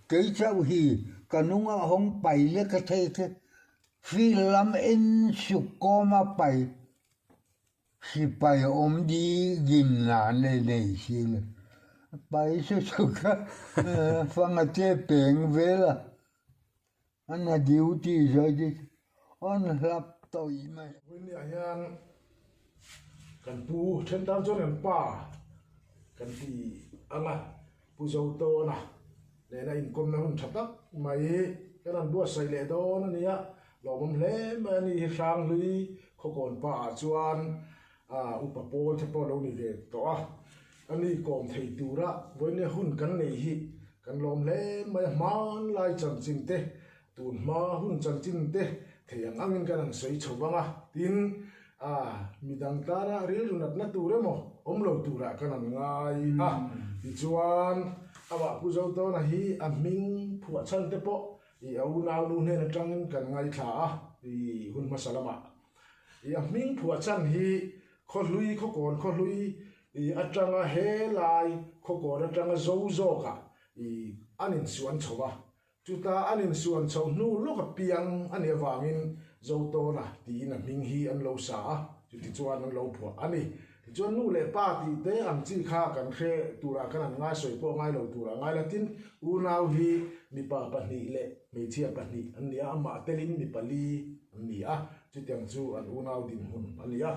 Kei chauh hi ka nung a hawng pai le ka thei te field lam en suk kawm a pai sipai awm di gim na nei nei si le pai su su kha fanga che peng vel a an a duty zai te an hlap tawih mai. Vawinia hian kan pu then tan chuan kan pa kan ti ang a, Pu Zotawna nena inkawmna hun tha tak mai kan han buatsaih leh dawn a ni a, lawmawm hle mai a ni hi Hranghlui khawkawn pa ah chuan upa pawl te pawh a lo ni ve tawh a, a ni kawm thei tura vawinia hun kan nei hi kan lawm hle mai a, hmanlai chanchin te tun hma hun chanchin te thei ang angin kan han sawi chho vang a, tin midang tana rilru natna tur emaw awm lo turah kan han ngai a, tichuan amah Pu Zotawna hi a hming phuah chhan te pawh i a unau nu hnen atangin kan ngaithla a, i hun hmasa lamah i a hming phuah chhan hi Khawhlui Khawkawn Khawhlui i atanga helai Khawkawn atanga zo zawkah i an insuan chho a, Chuta an insuan chhoh hnu lawk a piang a nih avangin Zotawna tiin a hming hi an lo sa a, chutichuan an lo phuah a ni. Tichuan nu leh pa tih te ang chi kha kan hre turah khan an ngaisawi pawh ngai lo turah ngai la tin, unau hi mipa pahnih leh hmeichhia pahnih an ni a, amah telin mi pali an ni a, chutiang chu an unau dinhmun a ni a.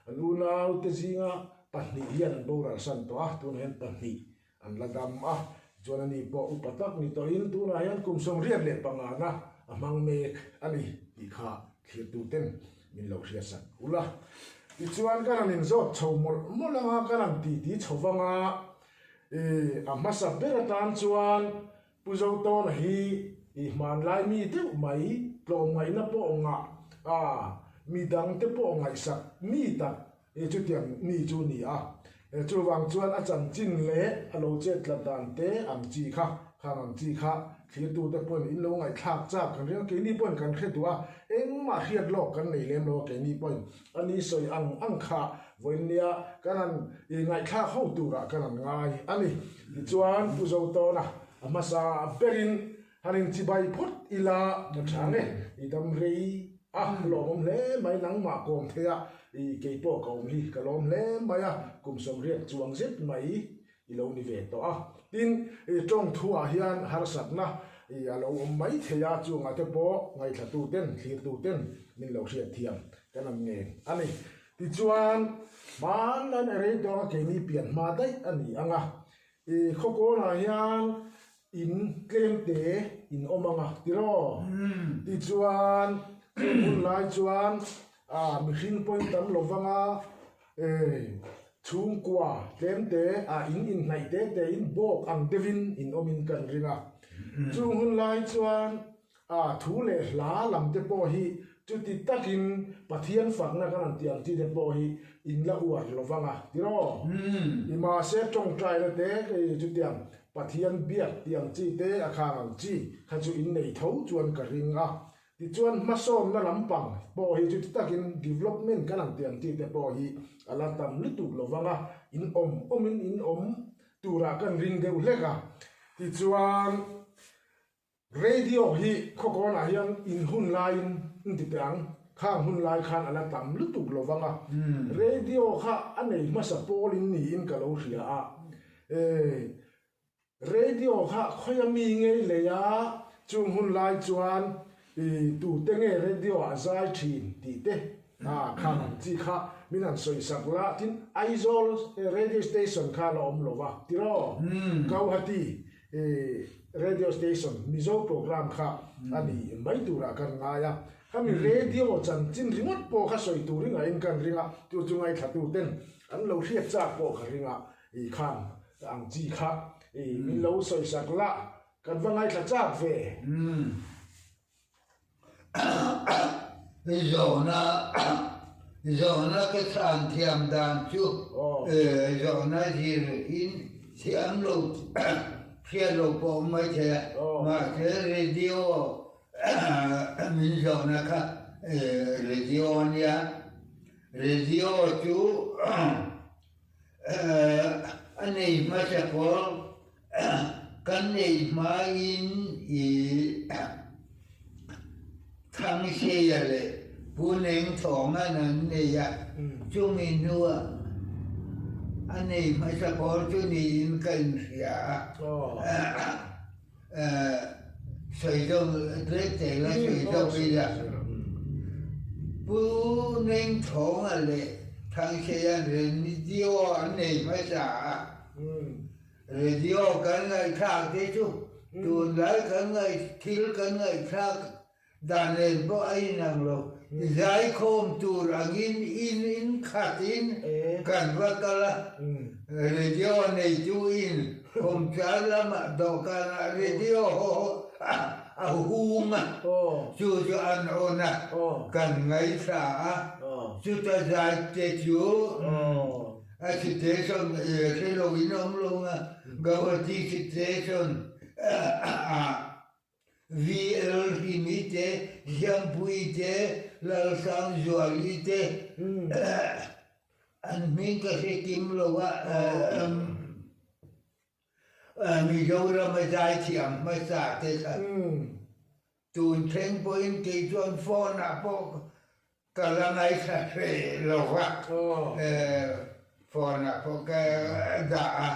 An unau te zinga pahnih hian an boral san tawh a, tunah hian pahnih An la dam a, chuan ani pawh upa tak ni tawhin tunah hian kum 75 na a hmang mek a ni tih kha thlirtuten min lo hriatsak ul a. Tichuan ka rawn inzawt chho mawlh mawlh anga ka rawn titi chho vang a, a hmasa ber atan chuan Pu Zotawna hi i hmanlai mi deuh mai tlawmngaihna pawh ngah a, midangte pawh ngaihsak mi tak I chutiang mi chu ni a, chuvang chuan a chanchin leh a lo chet tlat dan te ang chi kha, khang ang chi kha thlirtute pawhin in lo ngaihthlak chak kan ring a, keini pawhin kan hre duh a, engmah hriat lawk kan nei lem lo a, keini pawhin a ni sawi ang ang kha vawinia kan han i ngaihthlak ho turah kan han ngai a ni. Tichuan Pu Zotawna a hmasa berin han inchibai phawt ila ka tha nge i dam rei a, lawmawm hle mai nangmah kawm thei a, I kei pawh ka awm hi ka lawm hle mai a, kum 80 chuang zet mai i lo ni ve tawh a. Tin, i tawng thuah hian harsatna i a lo awm mai thei a, chungah te pawh ngaihthla ten, thlirtu ten min lo hriat thiam kan an ngen a ni. Tichuan, hmanlai a rei tawng a keini pian hma daih a ni ang a, i khawkawnah hian in tlem te in awm ang a tiraw? Tichuan, chung hun lai chuan A mihring pawhin tam lo vang a, e chhungkua tlem te a in inhnaih te te in bawk ang deuhin in awmin kan ring a. Chung hun lai chuan a thu leh hla lam te pawh hi chuti takin Pathian fakna kan han tih ang chi te pawh hi in la uar lo vang a tiraw? I mahse tawngtaina te kei chutiang Pathian biak tih ang chi te a khang ang chi kha chu in nei tho chuan ka ring a. Tichuan hmasawnna lampang pawh hi chuti takin development kan ang tih ang tih te pawh hi a la tam lutuk lo vang a, in awm awmin in awm turah kan ring deuh hlek a. Tichuan radio hi khawkawnah hian in hun laiin in ti teh ang, khang hun lai khan a la tam lutuk lo vang a, radio kha a nei hmasa pawlin niin ka lo hria a, Radio kha khawia mi ngei lei a, chung hun lai chuan i tute nge radio ah zai thin tih te a khang ang chi kha min han sawi sak la, tin Aizawl radio station kha la awm lo va tiraw? Gauhati i radio station Mizo program kha a ni mai turah kan ngai a, khami radio chanchin ringawt pawh kha sawi tur ringah in kan ring a, chu chu ngaithla tuten an lo hriat chak pawh ka ring a i khang ang chi kha i min lo sawi sak la kan va ngaithla chak ve. I zawhna zawhna ka chhan thiam dan chu zawhna zir in thiam lo hriat lo pawh awm mai thei a mahse radio min zawhna kha radio a nia radio chu A nei hmasa pawl ka Kan nei hmain i Thangseia leh Pu Nengthawnga'n an nei a, chumi hnuah a nei hmasa pawl chu niin ka inhria a. Sawi zawk tlem te la sawi zawk ila. Pu Nengthawnga leh Thangseia radio an nei hmasa a. Radio kan ngaihthlak te chu tunlai kan ngaih thil kan ngaihthlak dan nen pawh a inang lo. Zaikhawm tur angin in in khatin kan va kal a, radio neitu in kawmchar lamah dawhkanah radio a hung a, chu chu an on a, kan ngaithla a, chuta zai te chu A situation hre lo in awm lo a, Guwahati situation ah VL Hlimi te, Ziangpuii te, Lalsangzuali te an hming ka hre kim lo a, Mizoram a zaithiam hmasa te kha. Tun thleng pawhin kei chuan phone ah pawh ka la ngaithla hreh lo va, phone ah pawh ka dah a,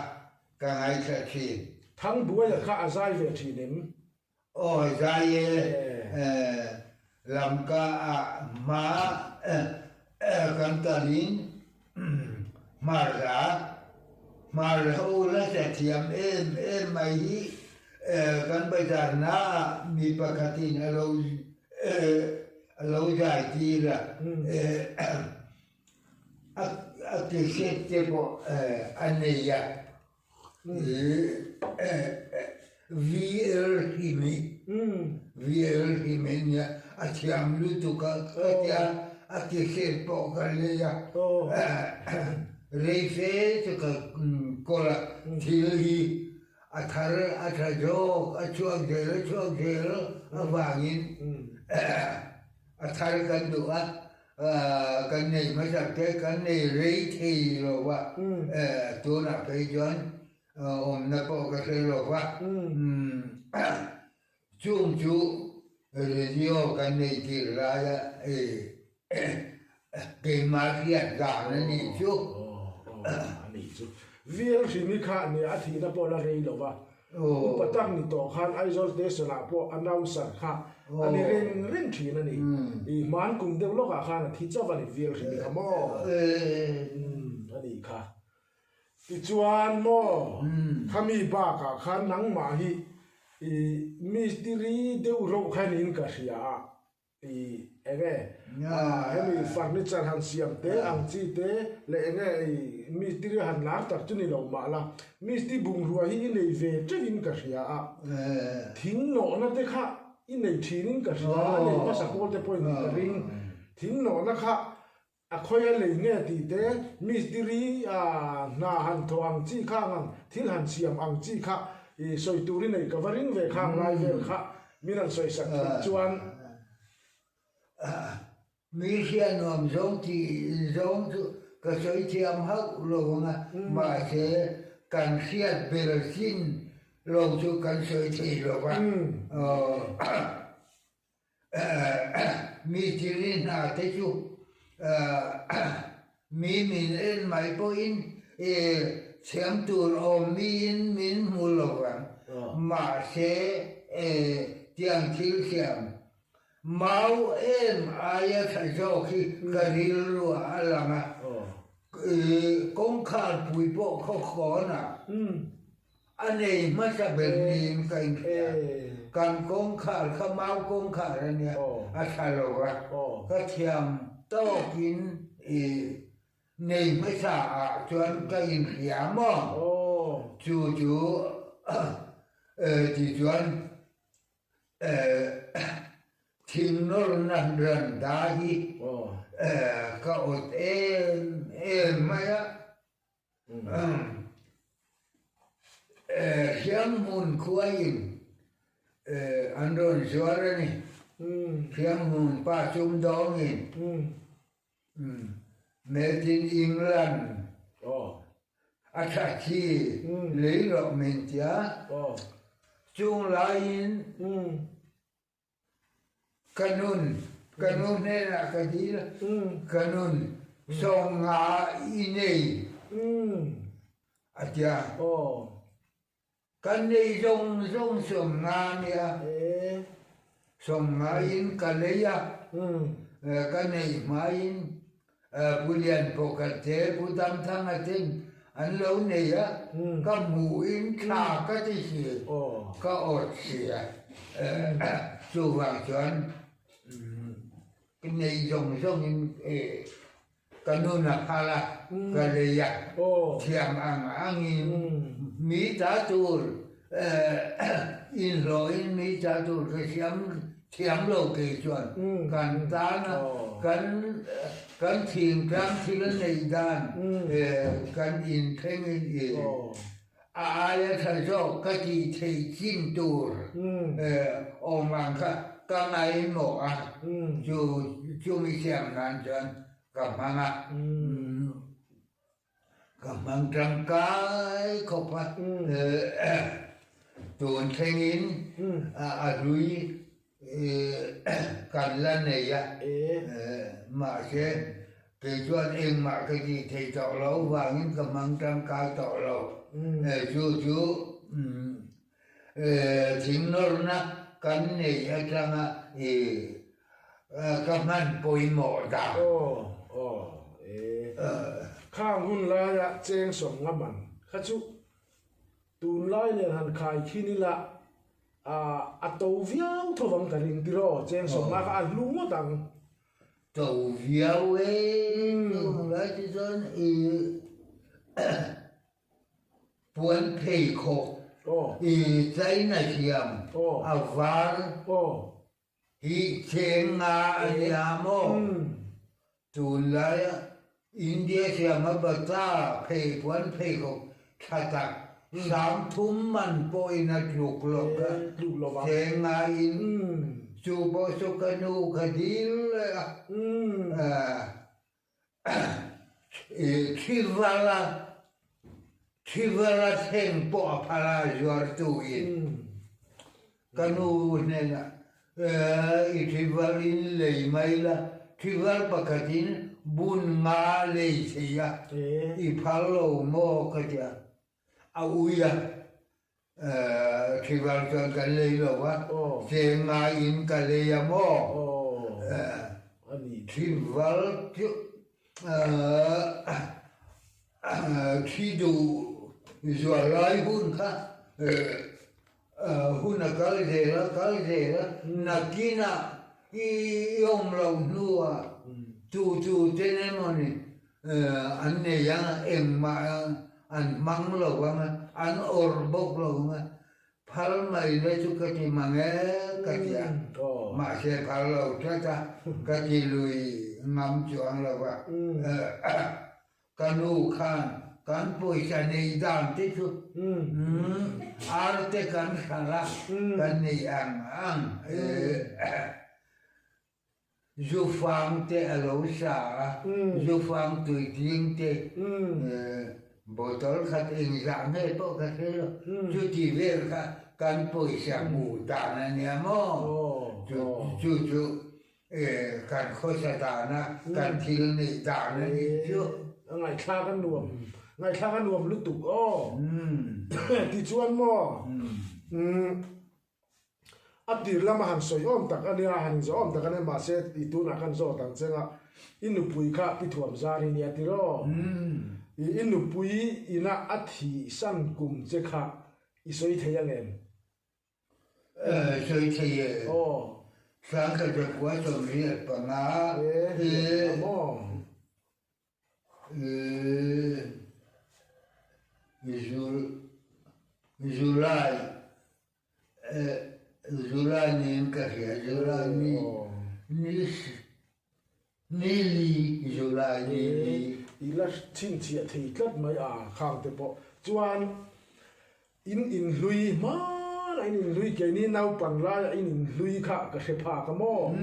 ka ngaithla thin. Thangbuaia kha a zai ve thin em? Aw zai e, Lamka ah hma kan kalin Hmarla, Hmar ho la hrethiam em em mai hi kan bazarna ah mi pakhatin a lo a lo zai tir a, a cassette te pawh a nei a. VL Hlimi, VL Hlimi nia a thiam lutuk a ka tia a cassette pawh ka lei a, rei fe chu ka kawl a, thil hi a thar a tha zawk a chhuak zel a chhuak zel avangin a thar kan duh a. Kan nei hmasak te kan nei rei thei lo va, tunah phei chuan awmna pawh ka hre lo va, chung chu radio kan nei tir laia keimah hriat dan a nih chu. A nih chu. Vial hrim hi kha nia a thihna pawh la rei lo va, Upa tak ni tawh khan Aizawl station ah pawh announcer kha a ni reng reng thin a ni. I hman kum deuh lawkah khan a thi chauh a ni vial hrim kha maw? Umm a nih kha. Tichuan maw khami bakah khan nangmah hi i mistiri deuh reuh kha niin ka hria a. I enge hemi furniture han siam te ang chi te leh enge i mistiri han lar tak chu ni lo mah la mistiri bungrua hi i nei ve teuh in ka hria a thing nawhna te kha i nei thin in ka hria a nei hmasa pawl te pawh in ka ring thing nawhna kha A khawi a lei nge tih te, mistiri hna han thawh ang chi kha ang thil han siam ang chi kha i sawi tur i nei ka va ring ve kha ang lai vel kha min han sawi sak theih chuan. Mi hria nuam zawng tih zawng chu ka sawi thiam hauh lo ang a, mahse kan hriat ber chin lo chu kan sawi thei lo va. Mi thilri hna te chu mi min en mai pawhin thiam tur awm miin min hmu lo vang. Mahse tiang thil siam mau em aia tha zawk hi ka rilruah a lang a, kawngkhar pui pawh khaw khawnah A nei hmasa ber niin ka inhria. Kan kawngkhar kha mau kawngkhar a nia, a tha lo a. Ka thiam tawkin i nei hmasa ah chuan ka inhria maw? Chu chu tichuan Thing nawrna ran da hi ka awt em em mai a. Hrianghmun khuaiin an rawn zuar a ni. Hrianghmun pa sumdawngin Made in England a tha chi lei rawh min tia. Chung laiin ka nun, ka nu hnenah ka dil a, ka nun 50 i nei a ti a. Kan nei zawng zawng 50 a nia. 50 in ka lei a, ka neih hmain Pu Lianpawka te, Pu Damthanga ten an lo nei a, ka hmuhin thla ka ti si, ka awt si a. Chuvang chuan ka nei zawng zawngin ka nun a phal a, ka lei a, thiam ang angin mi ta tur inhlawhin mi ta tur ka siam Thiam lo kei chuan kan tana kan kan thingtlang thil neih dan kan inthlengin i a aia tha zawk ka tih theih chin tur awm ang kha ka ngaimawh a, chu chumi siam nan chuan ka hmang a. Ka hmang tangkai khawp a, tun thlengin a hlui kan la nei a, mahse kei chuan engmah ka tih thei tawh lo vangin ka hmang tangkai tawh lo. Chu chu thing nawrna kan neih atanga Ka hman pawimawh dan. Aw aw e. Khang hun laia cheng 50 man kha chu tunlai nen han khai khin ila a to viau tho vang ka ring tiraw cheng 50 kha a hlu ngawt ang. To viau e tunlai te chuan i Puan pheikhawk i China siam a var. Hi cheng nga a nia maw? Tunlaia India siama bata pheipuan pheikhawk tha tak 3000 man pawhin a tluk lawk a, cheng nga in chu pawh chu ka nu ka dil leh a, Thivala Thivala thleng pawh a phal a zuartu in ka nu hnenah i Thival in lei mai la, Thival pakhat in bun nga lei thei a, i phal lo maw ka ti a, a ui a. Thival chuan kan lei lo a, cheng ngaiin ka lei a maw? Thival chu thi duh zual lai hun kha hun a kal zel a, kal zel a, nakinah i awm loh hnuah tu tu ten emawni An nei ang a, engmah an hmang lo ang a, an awrh bawk lo ang a, phal mai la chu ka ti mang e ka ti a, mahse phal lo tlat a, ka ti lui ngam chuang lo va, ka nu khan kan pawisa nei dan te chu ar te kan hralh a, kan nei ang ang. Zufang te a lo sa a, zufang tuitling te bottle khat engzah nge pawh ka hre lo, chuti vel kha kan pawisa hmuh dan a nia maw? Chu chu kan khawsa dana kan thil neih dan a nih chu. A ngaihthlak a nuam, ngaihthlak a nuam lutuk aw. Tichuan maw? A tir lama han sawi awm tak a nia, han inzawh awm tak a nia, mahse i tunah khan zawt ang cheng a, i nupui kha pi thuam zar i nia tiraw? I nupui ina a thihsan kum che kha i sawi thei ang em? Sawi thei e. 1985 July July niin ka hria, July ni ni li July ni li. I la chhinchhiah thei tlat mai a khang te pawh chuan in inhlui hmanah in inhlui keini naupang laiah in inhlui kha ka hre phak a maw?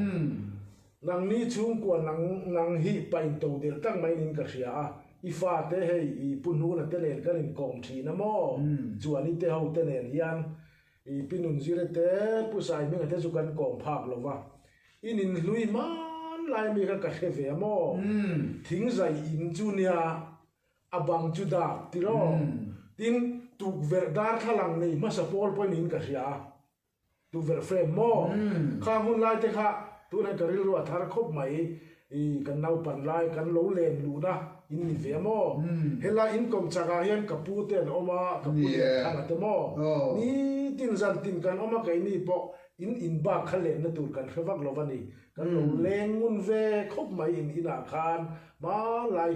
Nangni chhungkua nang nang hi pa into delh tak mai niin ka hria a, i fate hei i pu hnuna te nen kan inkawm thin a maw? Chuan i te ho te nen hian. I Pi Nunzira te, Pu Saihminga te chu kan kawm phak lo va. I ninhlui hmanlai ami kha ka hre ve a maw? Thingzai in chu nia a bang chu dak tiraw? Tin, tukverh darthlalang nei hmasa pawl pawhin in ka hria a. Tukverh frame maw? Khang hun lai te kha tunah ka rilru a thar khawp mai. I kan naupan lai kan lo len luhna in ni ve a maw? Helai in kawm chakah hian ka pu te an awm a, ka pu leh thang a te maw? Nitin zan tin kan awm a keini pawh in in bak kha lenna tur kan hre vak lo va ni. Kan lo leng ngun ve khawp mai in inah khan hmanlai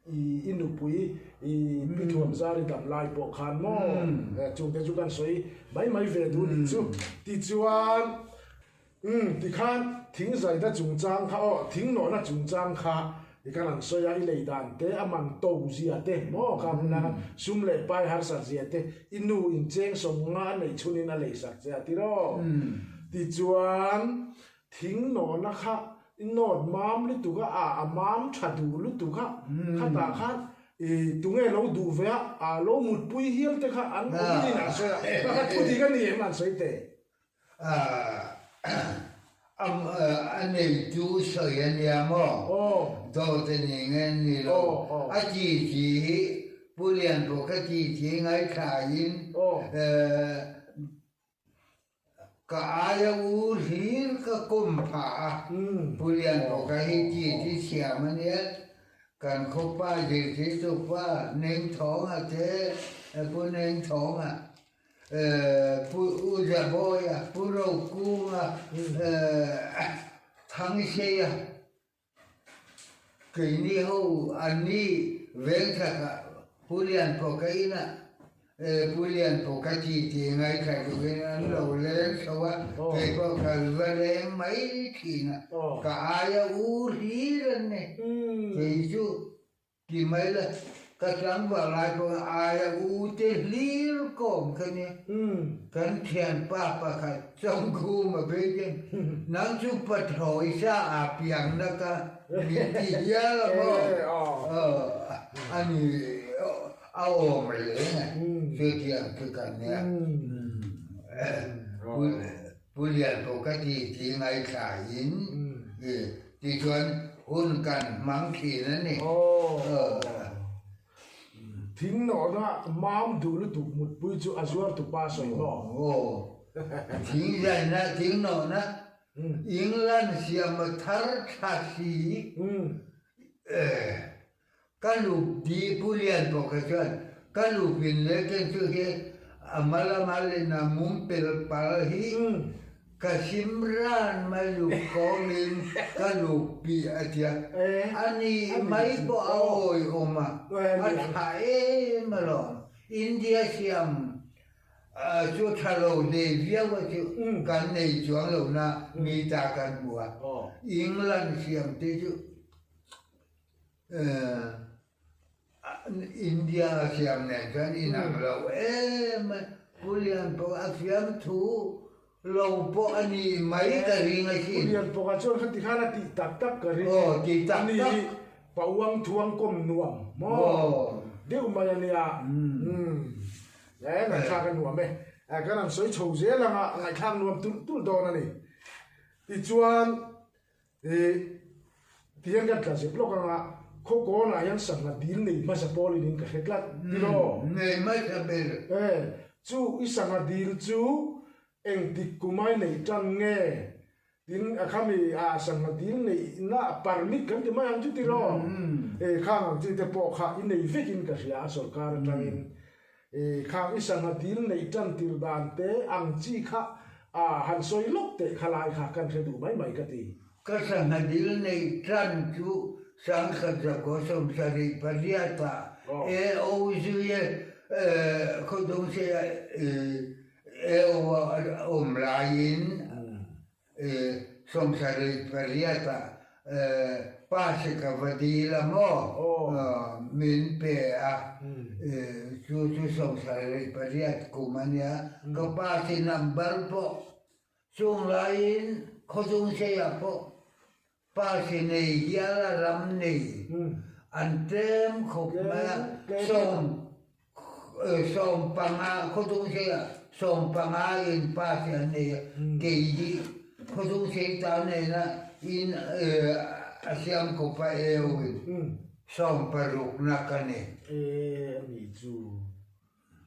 I i nupui i pi thuam zar i dam lai pawh khan maw chungte chu kan sawi mai mai ve duh nih chu. Tichuan umm tikhan thing zaina chungchang kha aw thing nawhna chungchang kha i kan han sawi a, i lei dan te a man to zia te maw kha hmun langa sum leh pai harsat zia te i nu in cheng sawm nga a neih chhunin a lei sak che a tiraw. Tichuan Thing nawhna kha i nawt mam lutuk a, a a mam tha duh lutuk a, khatah khan i tunge lo duh ve a, a lo mutpui hial te kha an awm in an sawi a, kha kha thu dik a ni em an sawi teh? A neitu sawi a nia maw? Dawt a ni nge ni lo? A ti ti hi Pu Lianpawka ti ti ngaithlain Ka aia u hlir ka kawm phah a, Pu Lianbawka hi ti ti thiam a nia, kan khawpa zirtirtupa Nengthawnga te, Pu Nengthawnga, Pu U Zabawia, Pu Rokunga, Thangseia, Keini ho an ni vengthakah Pu Lianpawka inah Pu Lianpawka ti ti ngaithla turin an lo leng chho a, kei pawh ka va leng mai thin a, ka aia u hlir an ni. Kei chu Ti mai la, ka tlangval lai pawh aia u te hlir kawm kha nia. Kan thianpa pakhat Chawngkhum a phei chuan, Nang chu pathlawi sa a piang na ka min ti hial a maw? A ni a awm reng a, chutiang chu ka nia. Pu Lian pawh ka ti ti ngaithlain tichuan hun kan hmang thin a ni. Thing nawhna mam duh lutuk mutpui chu a zuar tupa sawi maw? Aw. Thing zaina thing nawhna England siam a thar tha si. Ka lup di Pu Lian pawh kha chuan ka lup in leh ken chu hi a mal a mal in a mum pel pal hi ka sim ran mai lup kawm in ka lup pih a tia. A ni mai pawh a awihawm a, a tha em alawm. India siam chu tha lo hle viau a chu kan nei chuang lo na mi ta kan hmu a. England siam te chu India a siam nen chuan inang lo em a, Pu Lian pawh a fiam thu lo pawh a nih mai ka ring asin. Pu Lian pawh ah chuan khati khan a tih tak tak ka ring e. Aw tih tak tak. Ani hi pa uang thuang kawm nuam maw deuh mai a nia. E ngaihthlak a nuam e. Kan han sawi chho zel ang a, ngaihthlak nuam tulh tulh dawn a ni. Tichuan Ih, tihian kan tla zep lawk ang a, khaw kawnah hian sangha dil nei hmasa pawlin in ka hre tlat, ti law? Nei hmasa ber. E, chu i sangha dil chu engtik kumai neih tan nge? Tin, a khami a sangha dil neihna permit kan ti mai ang chu ti law? E, khang ang chi te pawh kha i nei vekin ka hria a sorkar atangin. E, khang i sangha dil neih tan tir dan te ang chi kha a han sawi lawk teh kha lai kha kan hre duh mai mai ka ti. Ka sangha dil neih tan chu sangkhat zakua 78 ah AO zui e khawdungsei ah AO a awm laiin 78 ah pass ka va dil a maw min pe a, chu chu 78 kum a nia, ka pass i number pawh chung laiin Khawdungseiah pawh pass i nei hial a ram nei an tlem khawp mai a, sawm 15 Khawdungseiah. Sawmpanga in pass an nei a, kei hi khawchhung seita nena in a siam kawp a eu in sawmparukna ka ni. E a nih chu.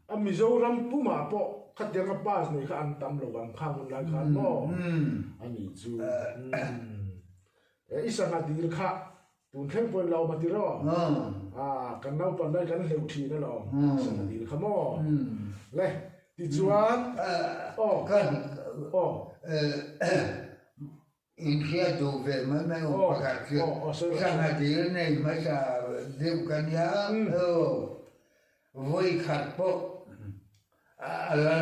A Mizoram pumah pawh khatianga pass nei kha an tam lo ang khang hun lai khan maw? A nih chu. E i sangha dil kha Tun thleng pawhin lo awm a ti raw? Ah, kan naupan lai kan hleuh thin alawm, sangha dil kha maw? Le, tichuan, aw, aw. Inhriat duh ve mai mai awm pakhat chu sangha dil nei hmasa deuh ka nia, aw, vawi khat pawh a la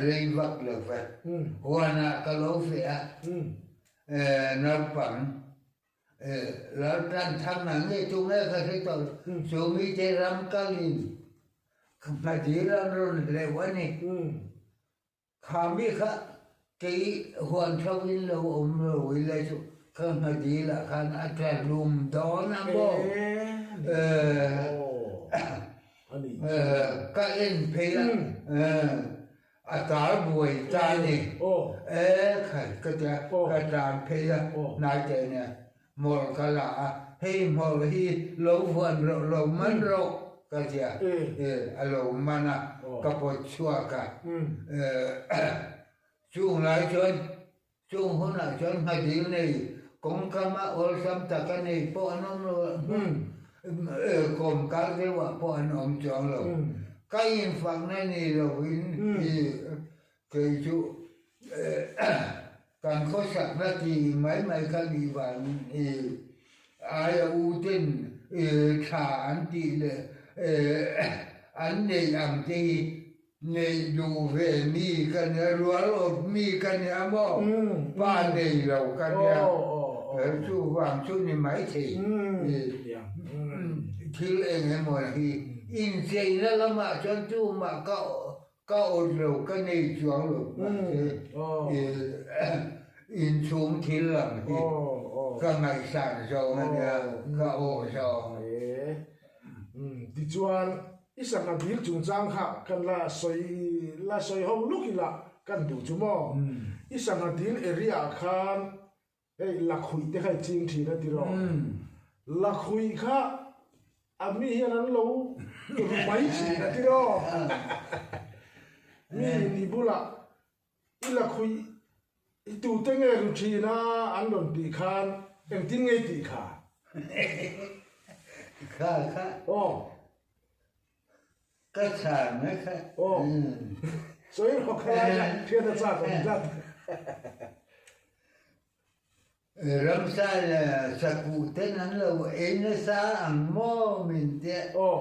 rei vak lo ve, huanah ka lo feh a, naupang Laltan thang ang nge tu nge ka hre tawh lo. Chu mite ram kalin hmadil an rawn hleuh a ni. Kha mi kha kei huan tho in lo awm lo ila chu ka hmadil ah khan a tla hlum dawn a maw? Ka en phei a. A tar buai ta a ni. E khai ka ti a, ka tlan phei a, hnai teh nia hmawlh ka la a, hei hmawlh hi lo vuan rawh, lo man rawh ka ti a, a lo man a, ka pawt chhuak a. Chung lai chuan, chung hunah chuan nghadil nei kawngkama awlsam taka nei pawh an awm lo a, kawmkar deuhah pawh an awm chuang lo. Ka infakna ni lovin kei chu kan khawsakna ti mai mai kha nih vangin aia u ten thla an tih leh an neih ang te hi Neih duh ve mi ka nia, rual awp mi ka nia maw? Pa nei lo ka nia. Chuvang chu ni maithei. Thil eng emaw hi incheina lamah chuan tumah ka ka awt lo, ka nei chuang lo. Mahse, inchhung thil lam hi ka ngaihsan zawng a nia, ka awh zawng. Tichuan, I sangha dil chungchang kha kan la sawi la sawi ho luk ila kan duh chu maw? I sangha dil area ah khan hei lakhuih te kha i ching thin a tiraw? Lakhuih kha a mi hian an lo ru mai thin a tiraw? Mi in i bulah i lakhuih i tute nge ru thin a an rawn tih khan engtin nge i tih kha? Kha kha. Aw. Ka chhan mai kha. Aw. Sawi rawh kha lai kha thian a chak awm tlat. Ramsa leh sakuh ten an lo ei nasa ang maw min tia. Aw.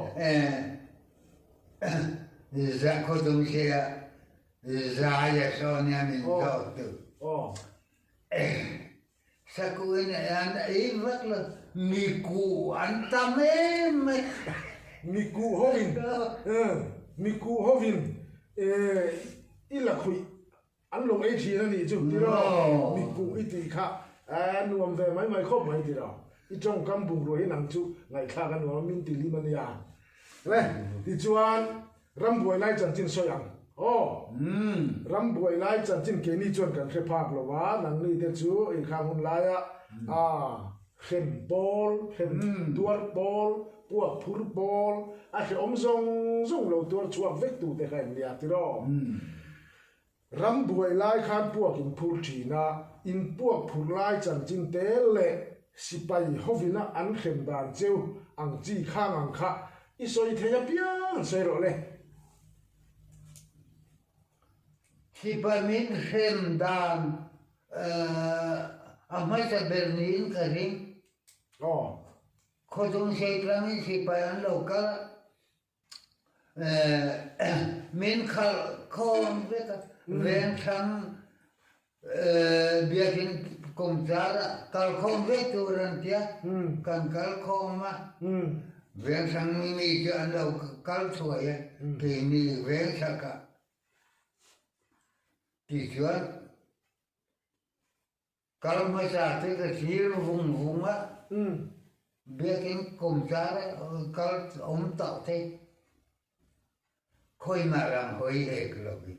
Zakhaw sia Zaia sawn hian min zawk tu. Aw. Sakuin an ei vak lo, miku an tam em mai. Miku hovin, miku hovin i la khuih an lo ei thin a nih chu tiraw, miku i tih kha nuam ve mai mai khawp mai tiraw, i tawngkam bungrua hi nang chu ngaihthlak a nuam a min ti lim a nia. Le, tichuan Rambuai lai chanchin sawi ang aw. Rambuai lai chanchin keini chuan kan hre phak lo a, nangni te chu inkhang hun laia a hrem pawl, hrem tuar pawl, puak phur pawl, a hrehawm zawng zawng lo tuar chhuak vek tu te kha in nia tiraw. Rambuai lai khan puak in phur thin a, in puak phurh lai chanchin te leh sipai hovina an hrem dan cheu ang chi khang ang kha i sawi thei apiang an sawi rawh le. Sipai min hrem dan a hmasa ber niin ka ring. Aw. Khawchung Seitlangin sipai an lo kal a. Min khalh khawm vek a, Vengthlang biakinn kawngchar ah kal khawm vek tur an tia, kan kal khawm a, Vengthlang mi chu an lo kal thuai a, keini Vengchhak ah tichuan Kal hmasa te ka thlir vung vung a, biakinn kawmchar kal awm tauh thei. Khawimah ram hawi hek lo hi.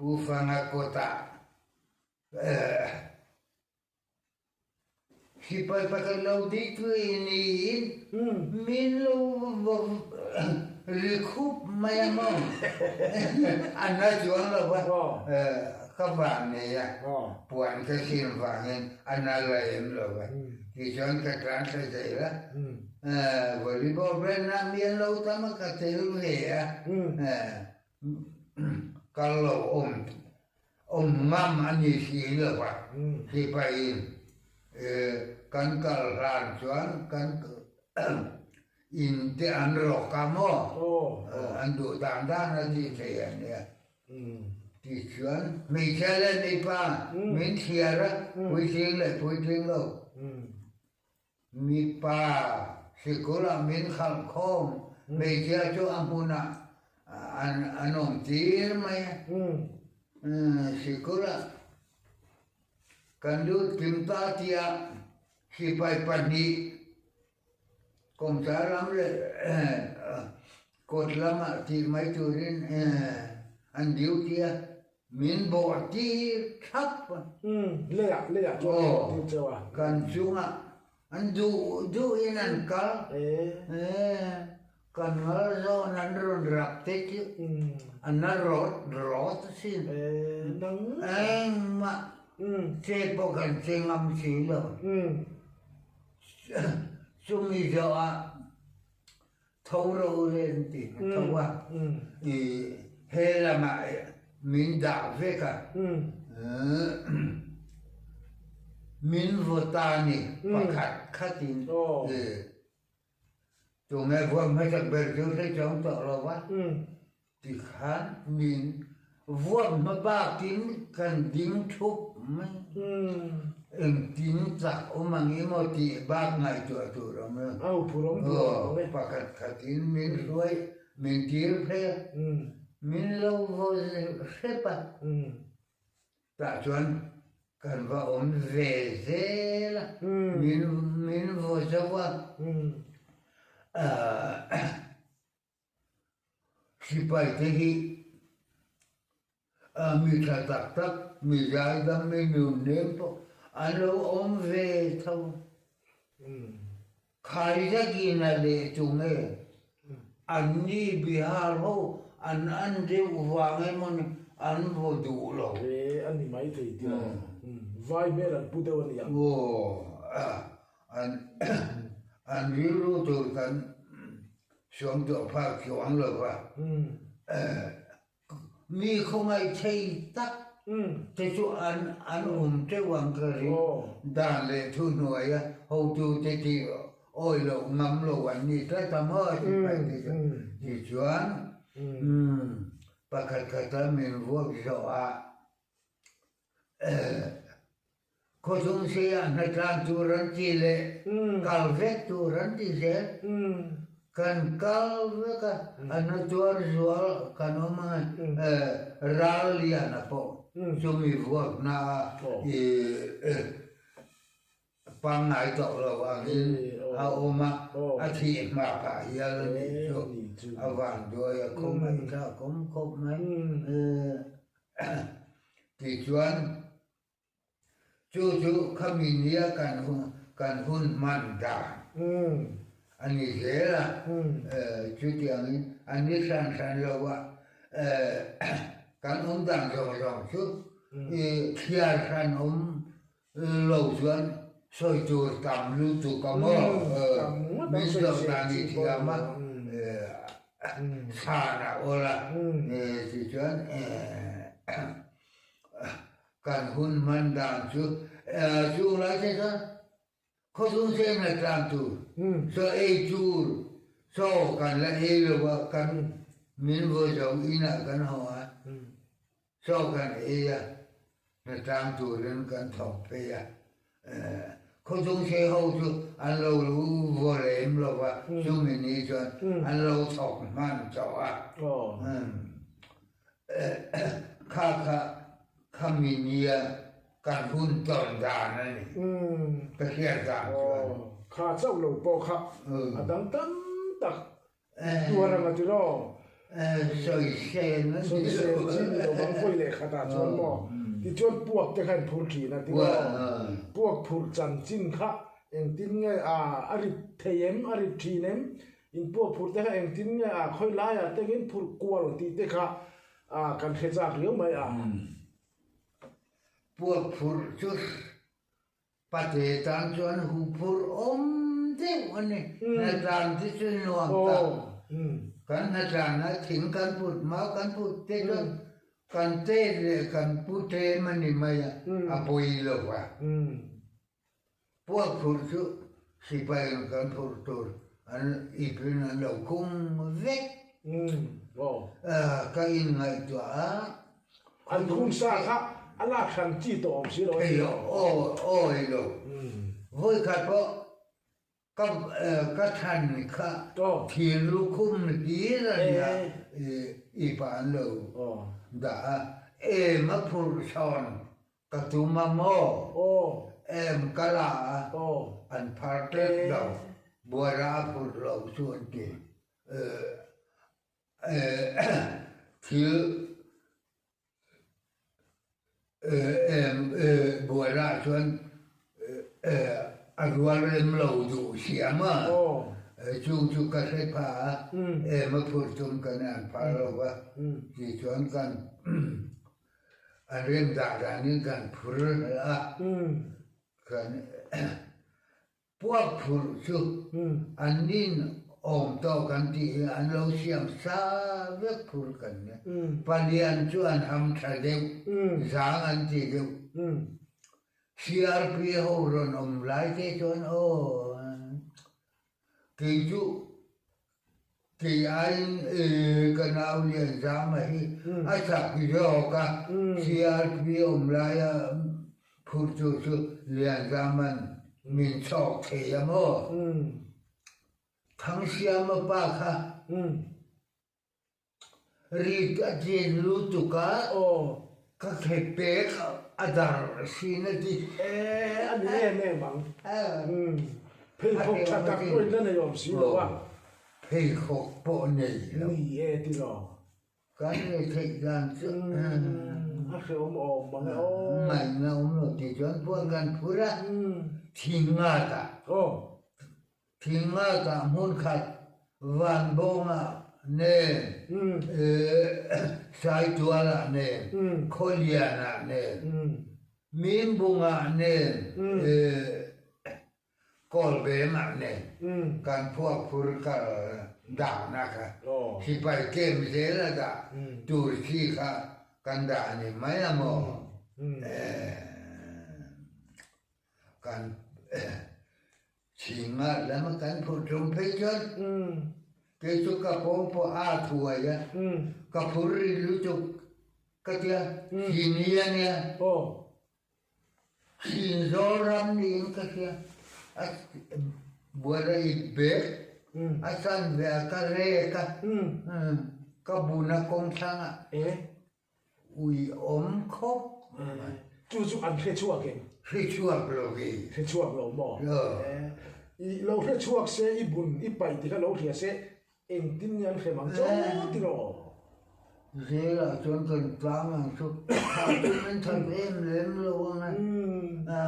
Pu Fanga kawtah sipai pakhat lo ding niin min lo ri khup mai a maw? A na chuang lo va, ka van nei a, puan ka sin vangin a na la em lo va, tichuan ka tlan thla zel a, volleyball brand ah mi an lo tam a, ka tel ve a. Kal lo awm awm ngam a ni si lo va, sipaiin kan kal hlan chuan kan in te an rawk a maw, an duh dan dan a ti thei a nia. Tichuan hmeichhia leh mipa min thliar a, puitling leh puitling lo. Mipa sikul ah min khalh khawm, hmeichhia chu a hmun ah an awm tir mai a. Sikul ah kan lut kim ta tiah sipai pahnih kawmchar lam leh kawt lamah tih mai turin an duty a. Min bawh tir thlap a. Leiah, leiah chuan min bawh tir cheu a. Kan chungah an duh duhin an kal. Kan ngal zawn an rawn rak te chu an la rawt rawt asin. Engmah che pawh kan che ngam si lo. Chumi zawhah Tho ro le an ti tho a, i he lamah min dah vek a, min vaw ta ni pakhat khatin tunge vuak hmasak ber chu hre chuang tawh lo va, tikhan min vuak hma bakin kan ding thup mai. Engtin chak awm ang i maw tih bak ngaihtuah tur awm lo. Aw, pakhat khatin min hruai, min tir phei a, min lo vaw hrep a. Tah chuan kan va awm ve zel a, min min vaw zo a. Sipai te hi Mi tha tak tak, mi zaidam, mi nunnem pawh an lo awm ve tho. Khaizakina leh tunge anni Bihar ho an an deuh vang emawni an vaw duh lo. E, a ni mai thei tih a. Vai hmel an pu deuh a nia. Aw, an an rilru tur kan suangtuah phak chuang lo va. Mi khawngaih thei tak te chu an an awm teuh ang ka ring. Dan leh thuhnuaia hotute tih awi loh ngam lo an ni tlat a maw ti pai te chu. Tichuan pakhat khata min vuak zawh ah Khawchhung seiah hnatlang tur an ti leh kal vek tur an ti zel. Kan kal vek a, a hnutuar zual kan awm a, ral lian a pawh chumi vuakna a i Pangngai tawh lo angin a awm a, a thih hma phah hial a nih chu a vanduai a khawngaih thlak awm khawp mai. Tichuan, chu chu khami nia kan kan hun hman dan a ni zel a, chutiangin a ni hran hran lo a, kan awm dan zawng zawng chu thliar hran awm Lo chuan sawi tur tam lutuk a maw? Min zawh dan i thiam a, chhan a awl a, tichuan kan hun hman dan chu chung lai te chuan khawchhung sen a tlang tur, chaw ei tur, chaw kan la ei lo a, kan min vawi zo inah kan haw a. Chaw kan ei a, hnatlang turin kan thawk phei a. Khawchung sei ho chu an lo vaw lem lo va, chumi ni chuan an lo thawk hman tawh a. Kha kha khami nia kan hun tawn dan a ni, ka hriat dan chuan. Kha chauh lo pawh kha a dang tam tak tuar ang a ti lo. Sawisel a ni lo. Sawisel chi ni lo vang vawi leh khatah chuan maw? Tichuan puak te kha in phur thin a ti maw? Puak phurh chanchin kha engtin nge a a rit thei em? A rit thin em? In puak phurh te kha engtin nge a khawi laiah te in phurh kual tih te kha kan hre chak riau mai a. Puak phurh chu Pate tan chuan huphurh awm deuh a ni. Hnatlan te chu nuam tak. Kan hnatlan a thing kan put hma kan put te chuan kan tet leh kan pu tlem a ni mai a, a pawi lo va. Puak phurh chu sipai ang kan phurh tur an ipin an lo khung vek. Ka inngaihtuah a. An khum sa kha a lak hran chi tawh awm si lo a ni. Aw awi lo. Vawi khat pawh ka ka than kha thir lukhum hlir a nia i pa an lo dah a, em a phurh sawn ka tum a maw? Em ka la a, an phar tep lo, buara a phurh lo chu an ti. Thil buairah chuan a rual rem lo duh siam a, chung chu ka hre pha a, em a phur tum kan an phar lo va, ti chuan kan an rem dah danin kan phur a, kan Puak phurh chu an nin awm tawk an tih hi an lo siam sa vek phur kan nia. Palian chu an ham tha deuh, zang an ti deuh. CRP ho rawn awm lai te chuan aw kei chu Kei aiin ka nau Lianzama hi a chak zawk a, CRP awm laia phurtu chu Lianzama'n min chhawk thei a maw? Thangsiama pa kha Rit a chin lutuk a, ka khe pek a dar sin a ti. E, a ni em em ang. Pheikhawk tha tak pawhin la nei awm si lo a. Pheikhawk pawh nei lo. Ni e ti lo. Kan nei theih dan chu. A hreawm awm mang e aw. Ngaihna awm lo ti chuan puan kan phur a, thing ngat ah. Thingngak ah hmun khat Vanbawng ah nen, Saitual ah nen, Khawlian ah nen, Mimbung ah nen, Kawlbem ah nen kan phuak phur kal dahnak kha sipai kem zel a dah tur chi kha kan dah a ni mai a maw? Kan Chhingah lam a kan phurh tum phei chuan kei chu ka pawm pawh a thuai a, ka phur ri lutuk ka tia Chhini a nia, Chhinzawl ram niin ka hria, a bual a ip bek, a chan ve a ka rek a, ka bun a kawng thlangah Ui awm khawp mai. Chu chu an hre chhuak em? Hre chhuak lo hi. Hre chhuak lo maw? I lo hre chhuak se, i bun, i paih ti kha lo hria se, engtin nge an hrem ang chaw ti rawh aw? Zelah chuan kan tlang ang chu thah chu min that em lem lo ang a,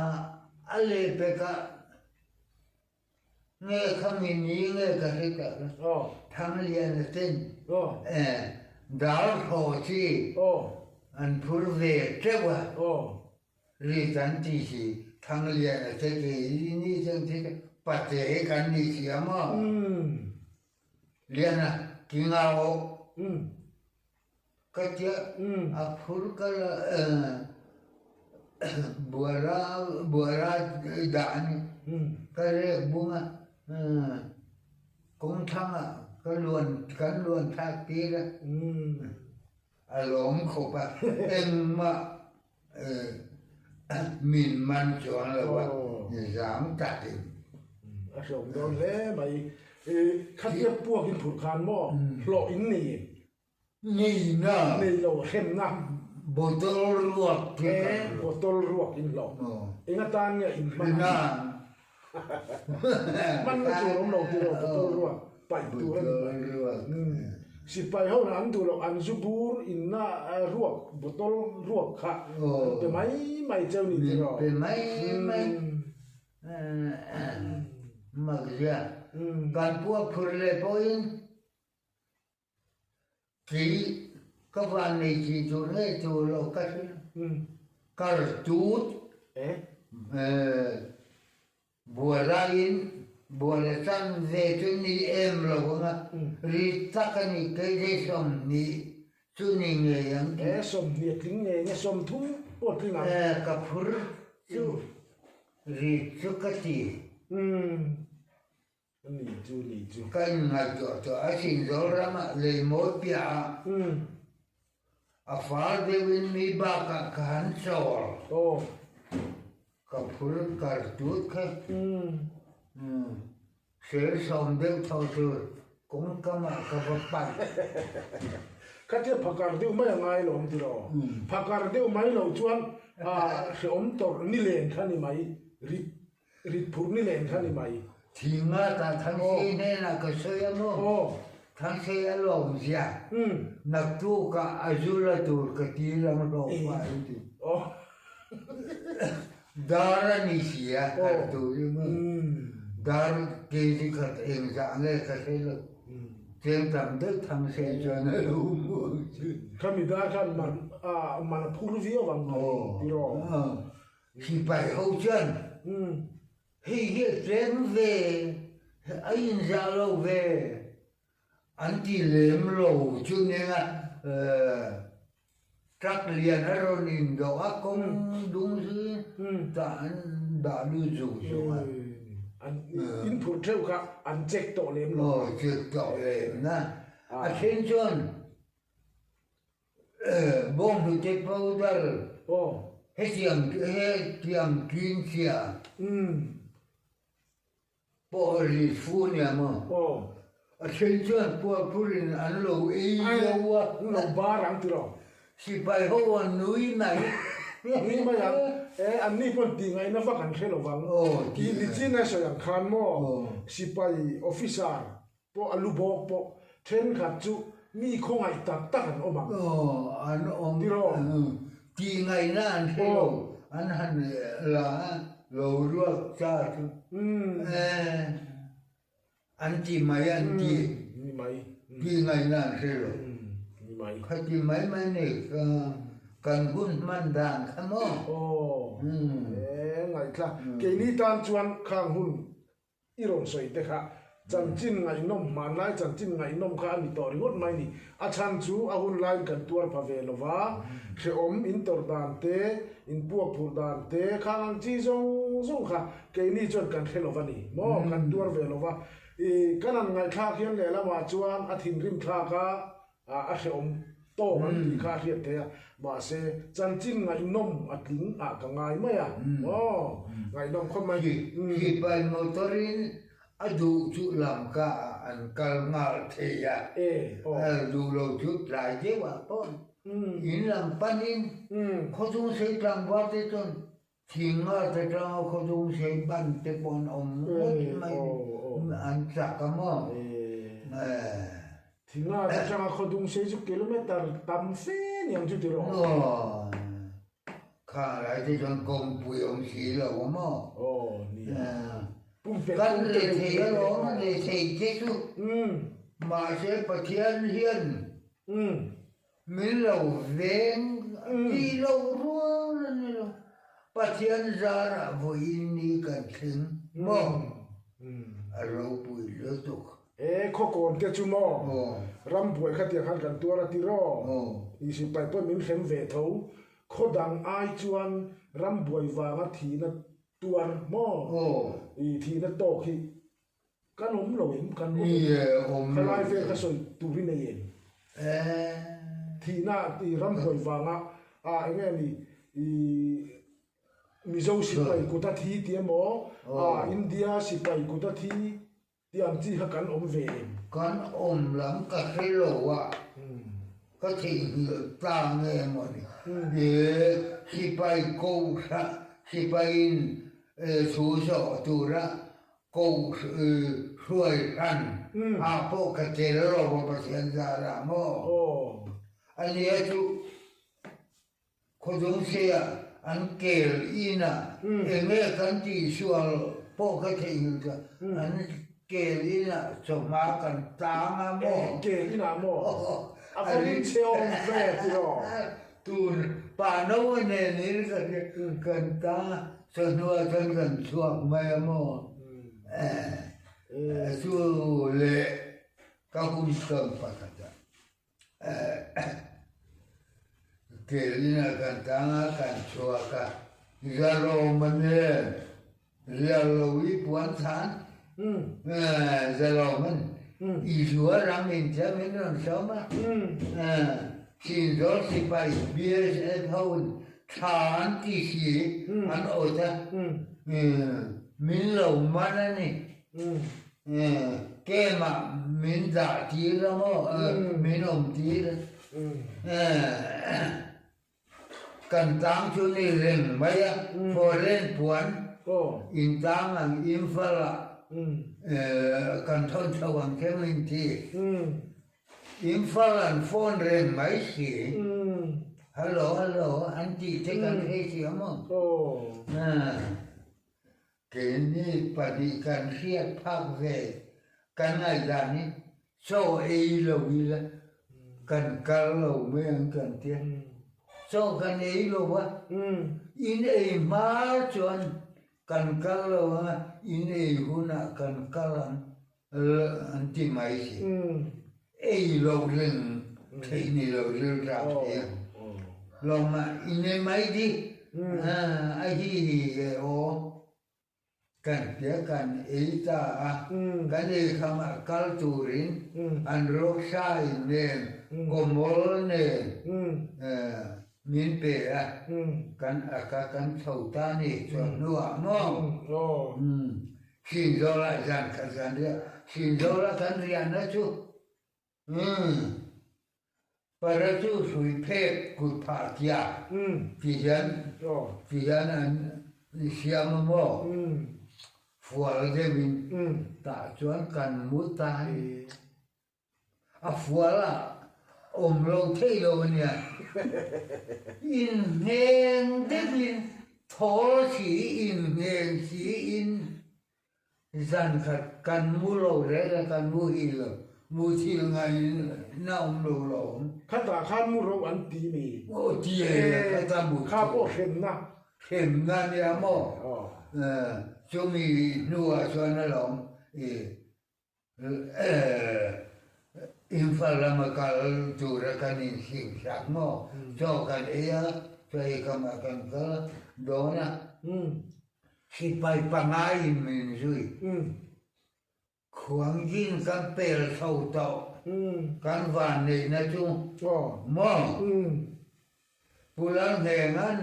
a lehpekah Nge kha mi ni nge ka hre tak a, Thangliana ten dar thaw chi an phur ve teuh a, ri kan ti si, Thangliana te ke i ni chang te pate kan ni si a maw? Liana ki ngau awh. Ka tia a phur ka la buara buara dah a ni. Ka rek bung a, kawngthlang ah ka luan kan luan thlak tir a, a lawm khawp a, engmah min man chuang lo a, zang takin. A hlawm dawn hle mai. Khatia puak in phurh khan maw hlawh in nei em? Neina. Nei lo hremna. Bottle ruak te kan hlawh. Bottle ruak in hlawh. Eng atan nge in hman a? Hman na tur awm lo tiraw bottle ruak paih tur a ni mai. Sipai ho an duh loh an zu bur inna ruak bottle ruak kha an pe mai mai cheu ni tiraw? Min pe mai mai. Mak zia. Kan pua phur leh pawhin Kei ka van nei chi tur nge tur lo ka hrilh. Kar tut bualaiin buala chan ve chu ni em lo ang a, ri tak a ni kei ve 20 chu ni ngei ang tih. 20 a tling ngei nge 30 pawh a tling ang. Ka phur chu ri chu ka ti. Ni chu ni chu. Ka inngaihtuah tawh a Sinzawl ramah leimawi piahah a fal deuhin mi bakah ka han chawl. Ka phur kar tut kha. Sel sawm deuh tho tur kawngkamah ka va pan. Khatia phakar deuh mai a ngai lo awm tiraw? Phakar deuh mai lo chuan hrehawm tawrh nilen kha ni mai rit Rit phur ni len kha ni mai. Thinga ta Thangsei hnenah ka sawi a maw? Thangsei a lawm zia. Naktukah a zul a tur ka ti lang hlawh pah an ti. Dar a ni si a, kal tur hi maw? Dar kg khat engzah nge ka hre lo. Cheng tam deuh Thangsei chuan a lo hmu ang chu. Khami dar khan man a phur viau ang tiraw? Sipai ho chuan hei hi a tlem ve, a inzah lo ve an ti lem lo chu nia truck lian a rawn indawh a kawng dung hi tah an dah lut zung zung a. An inphurh theuh kha an check tawh lem lo. Aw check tawh lem na. A then chuan Bawnghnute powder hetiang hetiang tlin chia pawh ri fu nia maw? A then chuan puaphurin an lo ei zo a. An lo bar ang tiraw? Sipai ho an nui mai. Nui mai ang. E anni pawn tih ngaihna vak an hre lo vang. Tih nichin a sawi ang khan maw sipai officer Pawh a lu bawk pawh thenkhat chu mi khawngaih tak tak an awm ang. Aw, an awm. Tiraw? Tih ngaihna an hre lo, an han la a, lo ruak cha chu an ti mai an ti. Ni mai. Tih ngaihna an hre lo. Ni mai. Khati mai mai nei kan hun hman dan kha maw? Aw, e ngaihthla. Keini tan chuan khang hun I rawn sawi te kha chanchin ngaihnawm, hmanlai chanchin ngaihnawm kha a ni tawh ringawt mai ni. A chhan chu a hun laiin kan tuar pha ve lo va, hrehawm in tawrh dan te, in puak phurh dan te, khang ang chi zawng zawng kha keini chuan kan hre lo va ni maw, kan tuar ve lo va. I kan han ngaihthlak hian lehlamah chuan a thinrim thlak a, A hrehawm tawk an tih kha a hriat theih a, mahse chanchin ngaihnawm a tling ah ka ngai mai a, aw ngaihnawm khawp mai. Sipai motor in a duh chu lamka ah an kal nghal thei a, a duh lo chu tlai deuh ah pawh in lam pan in khawchhung sei tlangval te chuan Thinga te tanga khawchhung sei ban te pawh an awm ngawt mai an chak a maw? Thinga te tanga khawchhung sei chu kilometer tam fe niang chu tiraw? Aw, khang lai te chuan kawngpui awm si lo a maw? Aw nia. Kan rethei alawm a rethei te chu mahse Pathian hian Min lo veng tih loh rual a ni lo. Pathian zarah vawiin ni kan thleng maw? A ropui lutuk. E khawkawn te chu maw? Ram buai kha tiang khan kan tuar a ti raw? I sipai pawh min hrem ve tho. Khaw dang ai chuan ram buai vanga thihna tuar maw? I thihna tawk hi Kan awm lo em? Kan awm em? Khalai vel ka sawi tur hi nei em? Thihna i ramhuai vanga a eng nge ni i Mizo sipai kut a thi tih emaw a India sipai kut a thi tih ang chi kha kan awm ve em? Kan awm lam ka hre lo a, ka theihnghilh ta nge maw ni? Sipai kohhran sipaiin thu zawh tura Ko hruai hran. Ah pawh ka tel lo a Pathian zarah maw? A nia chu Khawdungseia an kel inah enge kan tihsual pawh ka theihnghilh ta, an kel inah chawhma kan tang a maw? Kel inah maw? A va ring che awm ve tiraw? Tun pa no a nen in kan tang a, chawhnuah chuan kan chhuak mai a maw? Chu leh ka hun tawn pakhat ah. Kelina kan tang a, kan chhuak a, Zalawma nen Riallovi puan chhan Zalawma'n i zuar ang in tia min rawn sawm a, Chinzawl sipai BSF hoin tha an ti si an awt a, min lo man a ni. Kemah min dah tir a maw? Min awm tir a. Kan tang chu ni reng mai a, foreign puan in tang ang Imphal ah kan thawn chho ang che min ti. Imphal an phone reng mai si. Hello hello an tih te kan hre thiam a. Keini pahnih kan hriat phak ve kan ngaihdan hi chaw ei lo ila kan kal lo mai ang kan tia. Chaw kan ei lo a, in ei hma chuan kan kal lo ang a, in ei hunah kan kal ang an ti mai si. Ei lo reng theih ni lo rilrang thei ang. Lawmah in ei mai di a hi hi e aw. Kan tia kan ei ta a, kan ei khamah kal turin an rawksai nen kawmawl nen min pe a, kan aka kan chho ta ni chuan hnuah maw? Sinzawlah zan khat zan riah, Sinzawlah kan riahna chu umm para chu hrui phek kut phah tia ti hian ti hian an siam a maw? Fual deuhin tah chuan kan mu ta hi. A fual a awm lo thei lo a nia. Inhneng deuhin thawl si, inhneng siin zan khat kan mu lo reng a, kan mu hi lo, mu thil ngaiin na awm lo lo awm. Khatah khan mu ro an ti mi? Aw ti e, khatah mu Kha pawh hremna. Hremna nia maw? Chumi hnuah chuan alawm i Imphal lama kal tura kan insing sak maw? Chaw kan ei a, chaw ei khamah kan kal a, dawn a, sipai pangaiin min zui. Khuangzin kan pel chho tawh, kan vanneihna chu maw? Pu Lalhnenga'n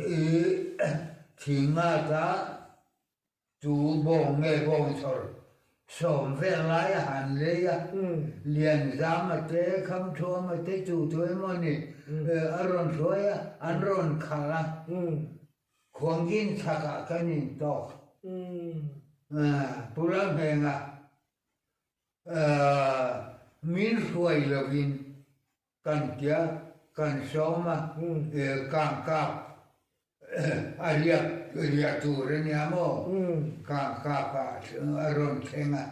i thing ata Tu bawng nge bawng chawr sawm vel lai a han lei a, Lianzama te, Khamthuama te tu tu emaw ni a rawn hruai a, an rawn khalh a, Khuangzin chhakah kan intawk. Pu Lalhmenga min hruai lovin Kan tia kan sawm a, kang kap a riak riah tur a nia maw? Kang kap ah a rawn thleng a,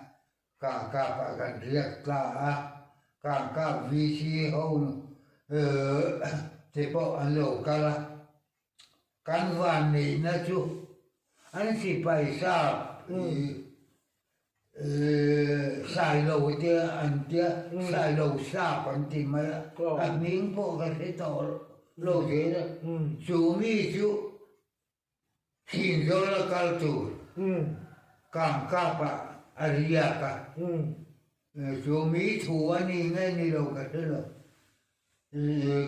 kang kap ah kan riak ta a, kang kap VC ho te pawh an lo kal a, kan vanneihna chu an sipai sap Sailo te an tia, Sailo sap an ti mai a, a hming pawh ka hre tawh lo zel a, chu mi chu Thinzawla kal tur Kangkapah a riak a, chu mi thu a ni nge ni lo ka hre lo.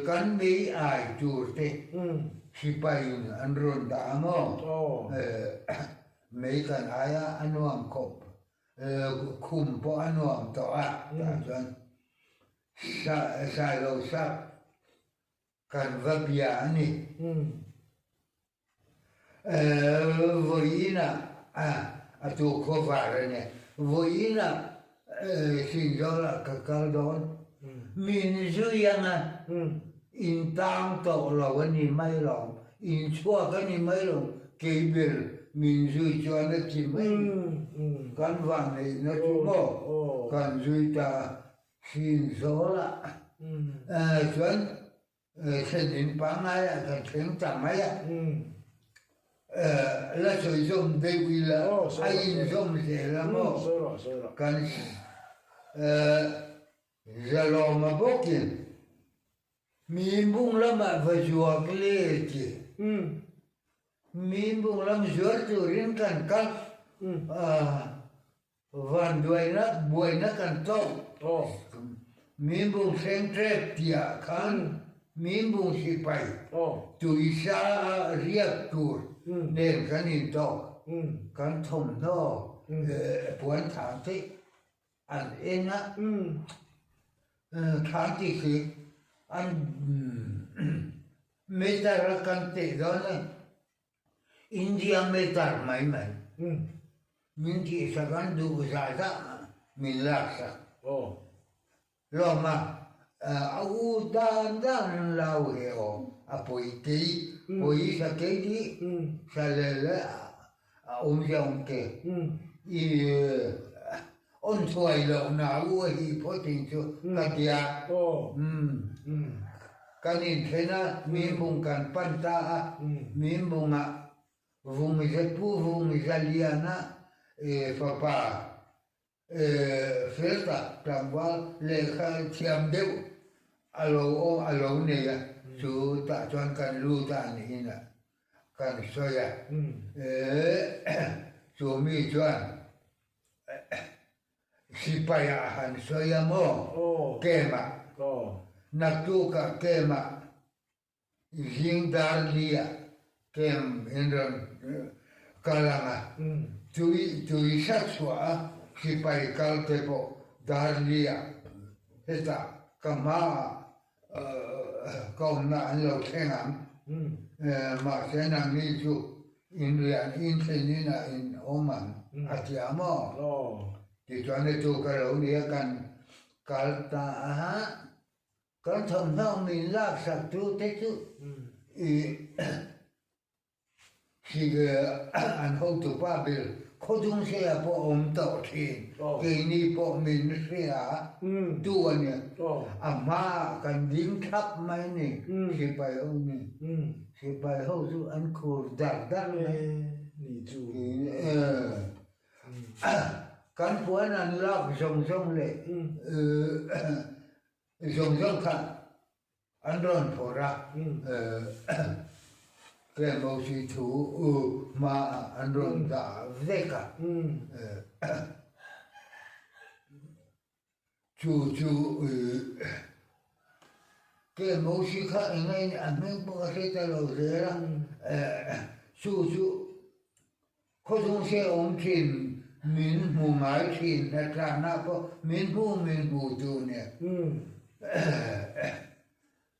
Kan mei ai tur te sipaiin an rawn dah a maw? Mei kan ai a, a nuam khawp. Khum pawh a nuam tawh a, tah chuan Sailo sap kan va bia a ni. Vawiinah a tu khuavar a nia. Vawiinah. Sinzawlah ka kal dawn. Min zui anga in tang tawh lo a ni mai lo, in chhuak a ni mai lo, kei ber min zui chuan a ti mai. Kan vanneihna chu maw kan zui ta a, Sinzawlah chuan Thlen in pangaiah kan thleng ta mai a, la sawi zawm deuh ila a inzawm zel a maw? Kan Zalawma bawkin mi bung lamah va zuak le ti. Mi bung lam zuar turin kan kal Vanduainak buaina kan tawk. Mimbung sengṭek tiah khan mimbung sipai tuisa ah riak tur nen kan in tawk. Kan thawmhnaw puanthang te an en a, thang ti khi an meter a kan teh dawn a. India meter mai mai min tihsak an duh zah zah min laksak. Lawm a, a u dan dan an lau he aw, a pawi kei, pawi sa kei dih, sa le le a awmzia awm te, i awn thuai loh na u a hi phawt in chu ka tia. Kan inthen a, Mimbung kan pan ta a, Mimbungah Vungzepu Vungzaliana fapa fel tak tlangval lehkha thiam deuh a lo awm a lo nei a, chu tah chuan kan lut a an inah kan sawi a, chu mi chuan Sipai ah han sawi a maw? Camp ah. Naktuk ah camp ah zing dar li ah camp in rawn kal ang a. Tui tui hrat chhuah a sipai kal te pawh dar li ah hetah ka hma ah ka awmna an lo thleng ang. Mahse nangni chu In rian in thlen inah in awm ang a ti a maw? Tichuan hei ka lo ni a kan kal ta a, kan thawmhnaw min laksak tu te chu i an hotupa ber Khawdungseia pawh awm tawh thin, keini pawh min hria tu a nia, a hmaah kan ding thlap mai a ni, sipai ho ni. Sipai ho chu an khur dar dar mai. Kan puan an lak zawng zawng leh zawng zawng kha an rawn phawrh a, Tlengmawsi thu hmaah an rawn dah vek a. Chu chu Tlengmawsi kha engain a hming pawh a hre ta lo zel a, chu chu Khawchhung se awm thin min hmu ngai thin hnathlanah pawh min hmu min hmu tu nia.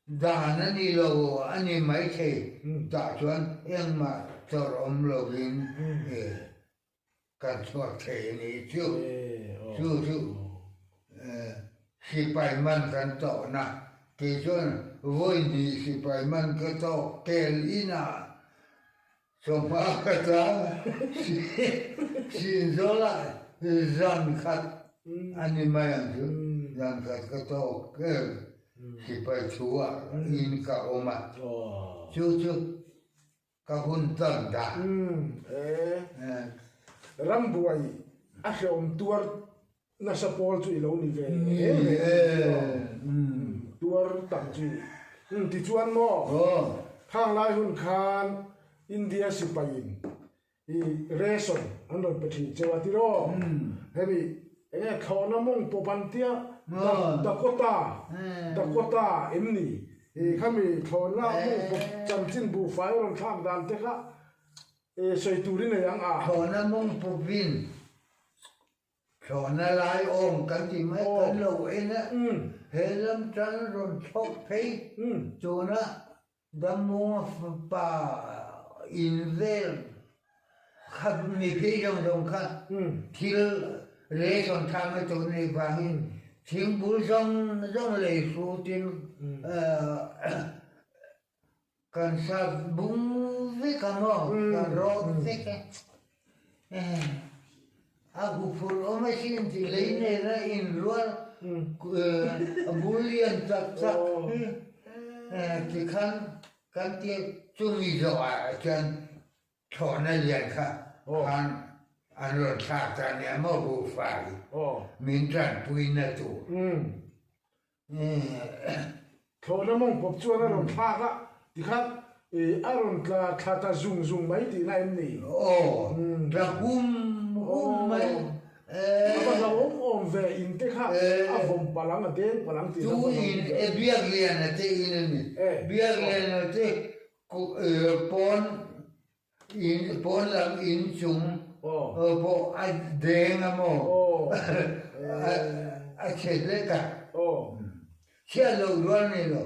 Dan a ni lo a ni maithei tah chuan engmah chawrh awm lovin kan chhuak thei a ni chu. Chu chu sipai man kan tawhna kei chuan vawi hnih sipai man ka tawk tel inah Chawhma ka tlang Sinzawlah zan khat a ni mai ang chu, zan khat ka tawk sipai thu ah in ka awm a, chu chu ka hun tawn ta. Rambuai a hrehawm tuar nasa pawl chu i lo ni ve em em tuar tam chu tichuan maw khang lai hun khan India sipaiin i ration an rawn pe thin cheu a tiraw hemi enge thlawhna mawng pawp an tia Dakota Dakota em ni i khami thlawhna mawng pawp chanchin buhfai a rawn thlak dan te kha sawi tur i nei ang a. Thlawhna mawng pawpin Thlawhna lai awm kan ti mai kan lo en a, he lam tan rawn thlawk phei tuna Dammunga fapa in vel kha mi phei zawng zawng kha thil. Ration thlakna tur nih vangin thingbul zawng zawng lei hrutin kan sat bung vek a maw, kan rawt vek a. A huphurh awm asin tih lei nena inrual a bul lian tak tak tikhan kan tia chumi zawhah chuan Thlawhna lian kha khan an rawn thlak ta a nia maw Buhfai min tanpuina tur. Thlawhna mawng pawp chuan a rawn thlak a, tikhan a rawn tla thla ta zung zung mai tihna em ni? Aw, tla hum hum mai. A va hlauhawm awm ve, in te kha a vawm palh ang, a deng palh ang tihna va hlauhawm ve. Tu in Biakliana te in a ni. Biakliana te Pawn in pawn lam in chung pawh a deng a maw a chhe hlek a, chhiat loh rual ni lo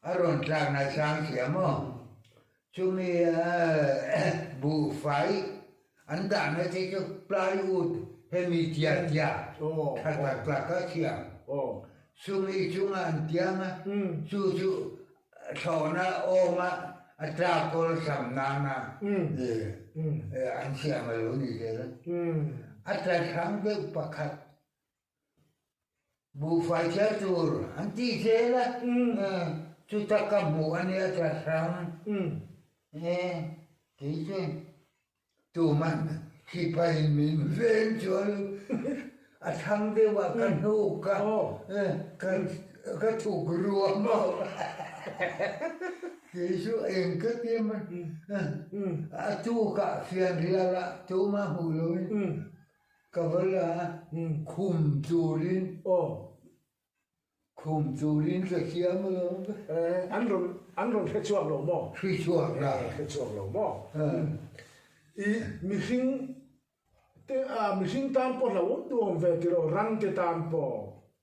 a rawn tlak na sang sia maw chumi buhfai an dahna te chu plywood hemi tia tia tha tak tak a siam chumi chungah an tiang a chu chu Thlawhna awm a, a tla kawl sam nana an siam a lo ni zel a. A tla hrang deuh pakhat buhfai thial tur an tih zel a, chuta ka hmuh a nia tla hrang kei chuan Tuman sipai min veng chuan a thlang deuh ah ka hnuk a, ka thuk ruam a, kei chu eng ka ti a a tuk ah fianrial ah tumah hmuh lo in ka va la a, khum turin. Khum turin ka siam alawm. An rawn an rawn hre chhuak lo maw? Hre chhuak lo. Hre chhuak lo maw? I mihring te mihring tan pawh hlauhawm duhawm ve tiraw ran te tan pawh?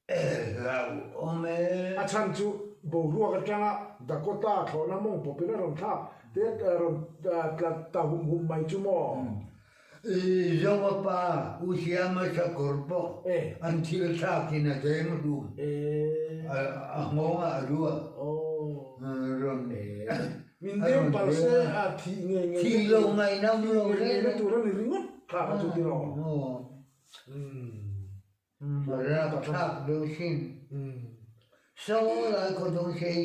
Hlauhawm e. A chhan chu boruak atanga Dakota thlawhna mawng pawpin a rawn thlak te rawn tla ta hum hum mai chu maw? Zoa pa U Siama sakawr pawh an thil thlakin a deng hlum. A nghawngah a lu a rawn Min deng palh se a thih ngei ngei Thih lo ngaihnam lo ngei ngei na tur a ni ringawt thlak a chu ti rawh. Rapthlak deuh sin. Saw lai khaw dawng sei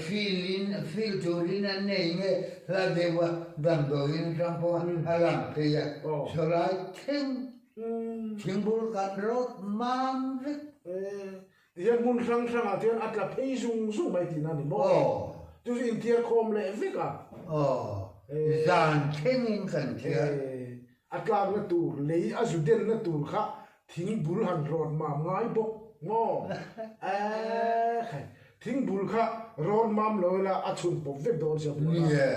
field in field turin an nei nge hla deuh a damdawiin atang pawh a lang phei a saw lai thleng thingbul kan rawt mam vek. Tihian hmun hrang hrangah chuan a tla phei zung zung mai tihna a ni maw? Chu chu inthiar khawm leh vek a. Aw, zan thlengin kan thiar. A tlakna tur, lei a zu denna tur kha thing bul han rawn mam ngai bawk maw? Ekhai, thing bul kha rawn mam lo ila a chhun pawp vek dawn sia bual a. Nia,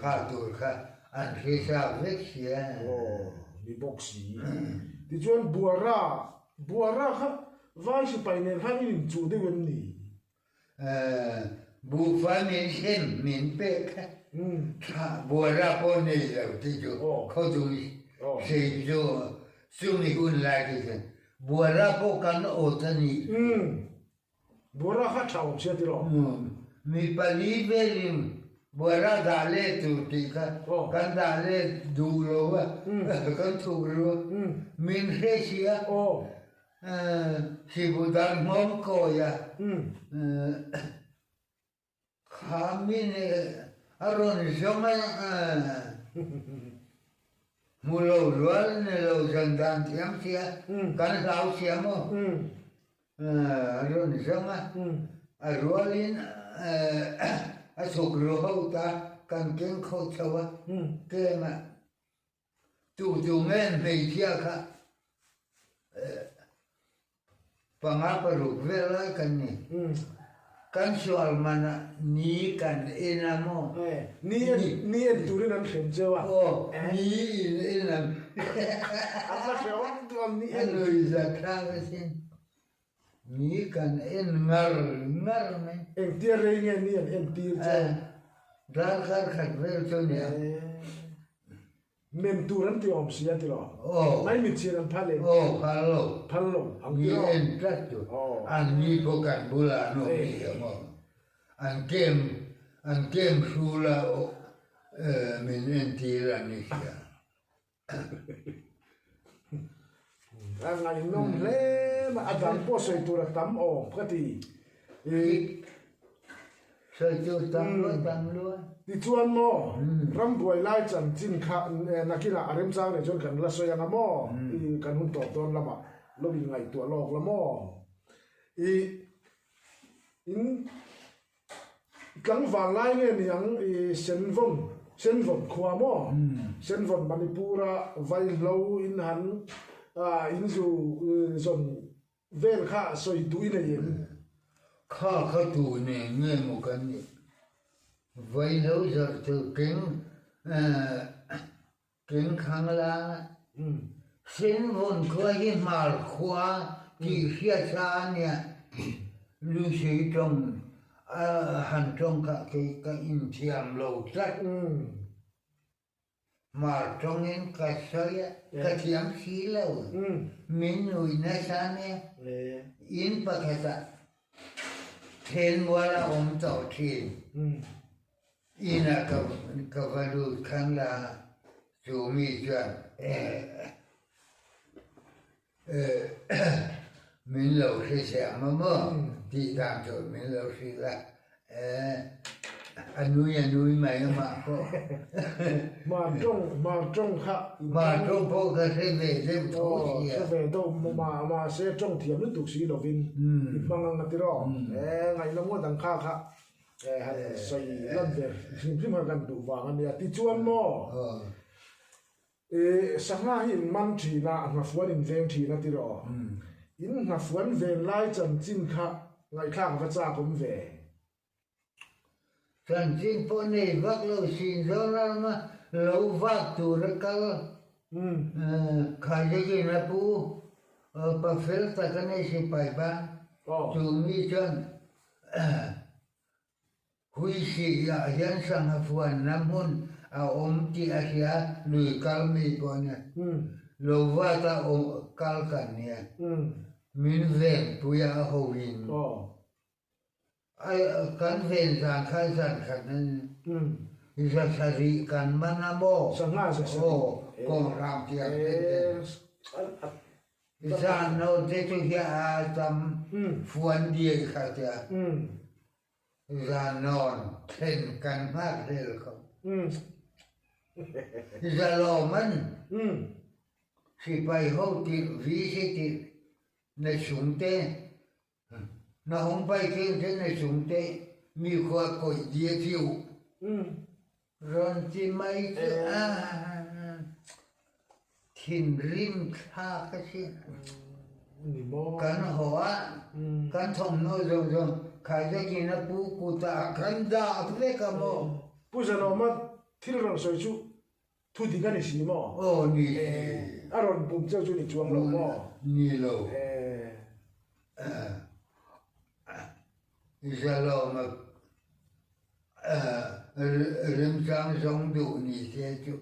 kha tur kha an hrisa vek sia. Aw, ni bawk si. Tichuan Buara, Buara kha Vai sipai nen khan in inchuh deuh em ni? Buhfai min hrem min pek kha thla buara pawh nei lo te chu khawdung sei chu chumi hun lai te chuan buara pawh kan awt a nih. Buara kha tha awm sia tiraw? Mi pali velin buara dah leh tur tih kha kan dah leh duh lo a, kan thuk ru a, min hre sia. Sibu dan hmawm kawi a, kha mi nih a rawn zawng a, hmu lo rual ni lo zan dan thiam sia, kan hlau sia maw, a rawn zawng a, a rualin a chhuk ru ho ta, kan keng kho chho a, tlem ah. Tu tu nge hmeichhia kha panga paruk vel lai kan ni. Kan sual man ah ni kan en a maw? Ni en ni en turin an hrem cheu a. Aw ni in en ang. A va hrehawm duh ang ni en. A nuihzat thlak asin. Ni kan en ngar ngar mai. Engtia rei nge ni an en tir cheu? Darkar khat vel chu nia. Men tur an ti awm si a ti lo. Mai mit chhian an phal em? Aw, phal lo. Phal lo ang ti lo. Mi en tlat chu. An ni pawh kan bulah an awm ni ang aw. An kem an kem hrul a min entir an ni sia. A ngaihnawm hle mai, a dang pawh sawi tur a tam awm ka ti. Sawi tur tam lua tam lua. Tichuan maw, rambuai lai chanchin kha nakinah a remchang nei chuan kan la sawi ang a maw? Kan hun tawp dawn lamah lo inngaihtuah lawk la maw? I in Tlangval lai nge ni ang i Senvawn, Senvawn khua maw? Senvawn Manipur-a vaihlo in han in zu zawn vel kha sawi duh i nei em? Kha kha tu nen nge maw kan nih? Vaihlo zarh chu keng Keng khang la, Senvawn khua hi hmar khua tih hriat sa a nia. Lucy tawng a han tawng kha kei ka inthiam lo tlat. Hmar tawngin ka sawi a, ka thiam si lo. Min nuih nasa a nia. In pakhatah thenmual a awm tawh thin. Inah ka va lut khan la, chu mi chuan min lo hre siam a maw tih dan tur min lo hrilh a, a nui a nui mai a mah pawh. Hmar tawng, hmar tawng kha. Hmar tawng pawh ka hre ve deuh tho sia. Hre ve deuh mahse tawng thiam lutuk si lovin i hmang ang a ti rawh. Ngaihnawm ngawt ang kha kha. Han sawi lan ve hrim hrim kha kan duh vang a nia. Tichuan maw sangha hi in man thin a, nghafuan in veng thin a tiraw? In nghafuan ven lai chanchin kha ngaihthlak a va chak awm ve. Chanchin pawh nei vak lo sin zawn rama lo vak tur a kal Khaizegin a pu pa fel tak a nei sipai ban chu mi chuan Huisihah hian sangha fuanna hmun a awm tih a hria, lui kal mi pawh nia. Lo vat a kal kan nia. Min venpui a ho in. Kan ven zan kha zan khat a ni. Zasarih kan man a maw? Sangha zasarih. Aw, kawnghrang tiang te ten. Zan no te chu hi a tam fuan diai kha tia zan nawn thlen kan hngak hlel kho. Zalawm an sipai ho tirh VC tirh na chung te na hung pai keng te na chung te mi khua kawih dia chiu rawn ti mai chu a thinrim thlak a si. Kan haw a, kan thawmhnaw zawng zawng khaizakin a pu kutah kan dah vek a maw? Pu Zalawma thil rawn sawi chu Thu dik a ni si maw? Aw ni si. A rawn bum cheu chu ni chuang lo maw? Ni lo. Zalawma remchang zawng duh ni se chu.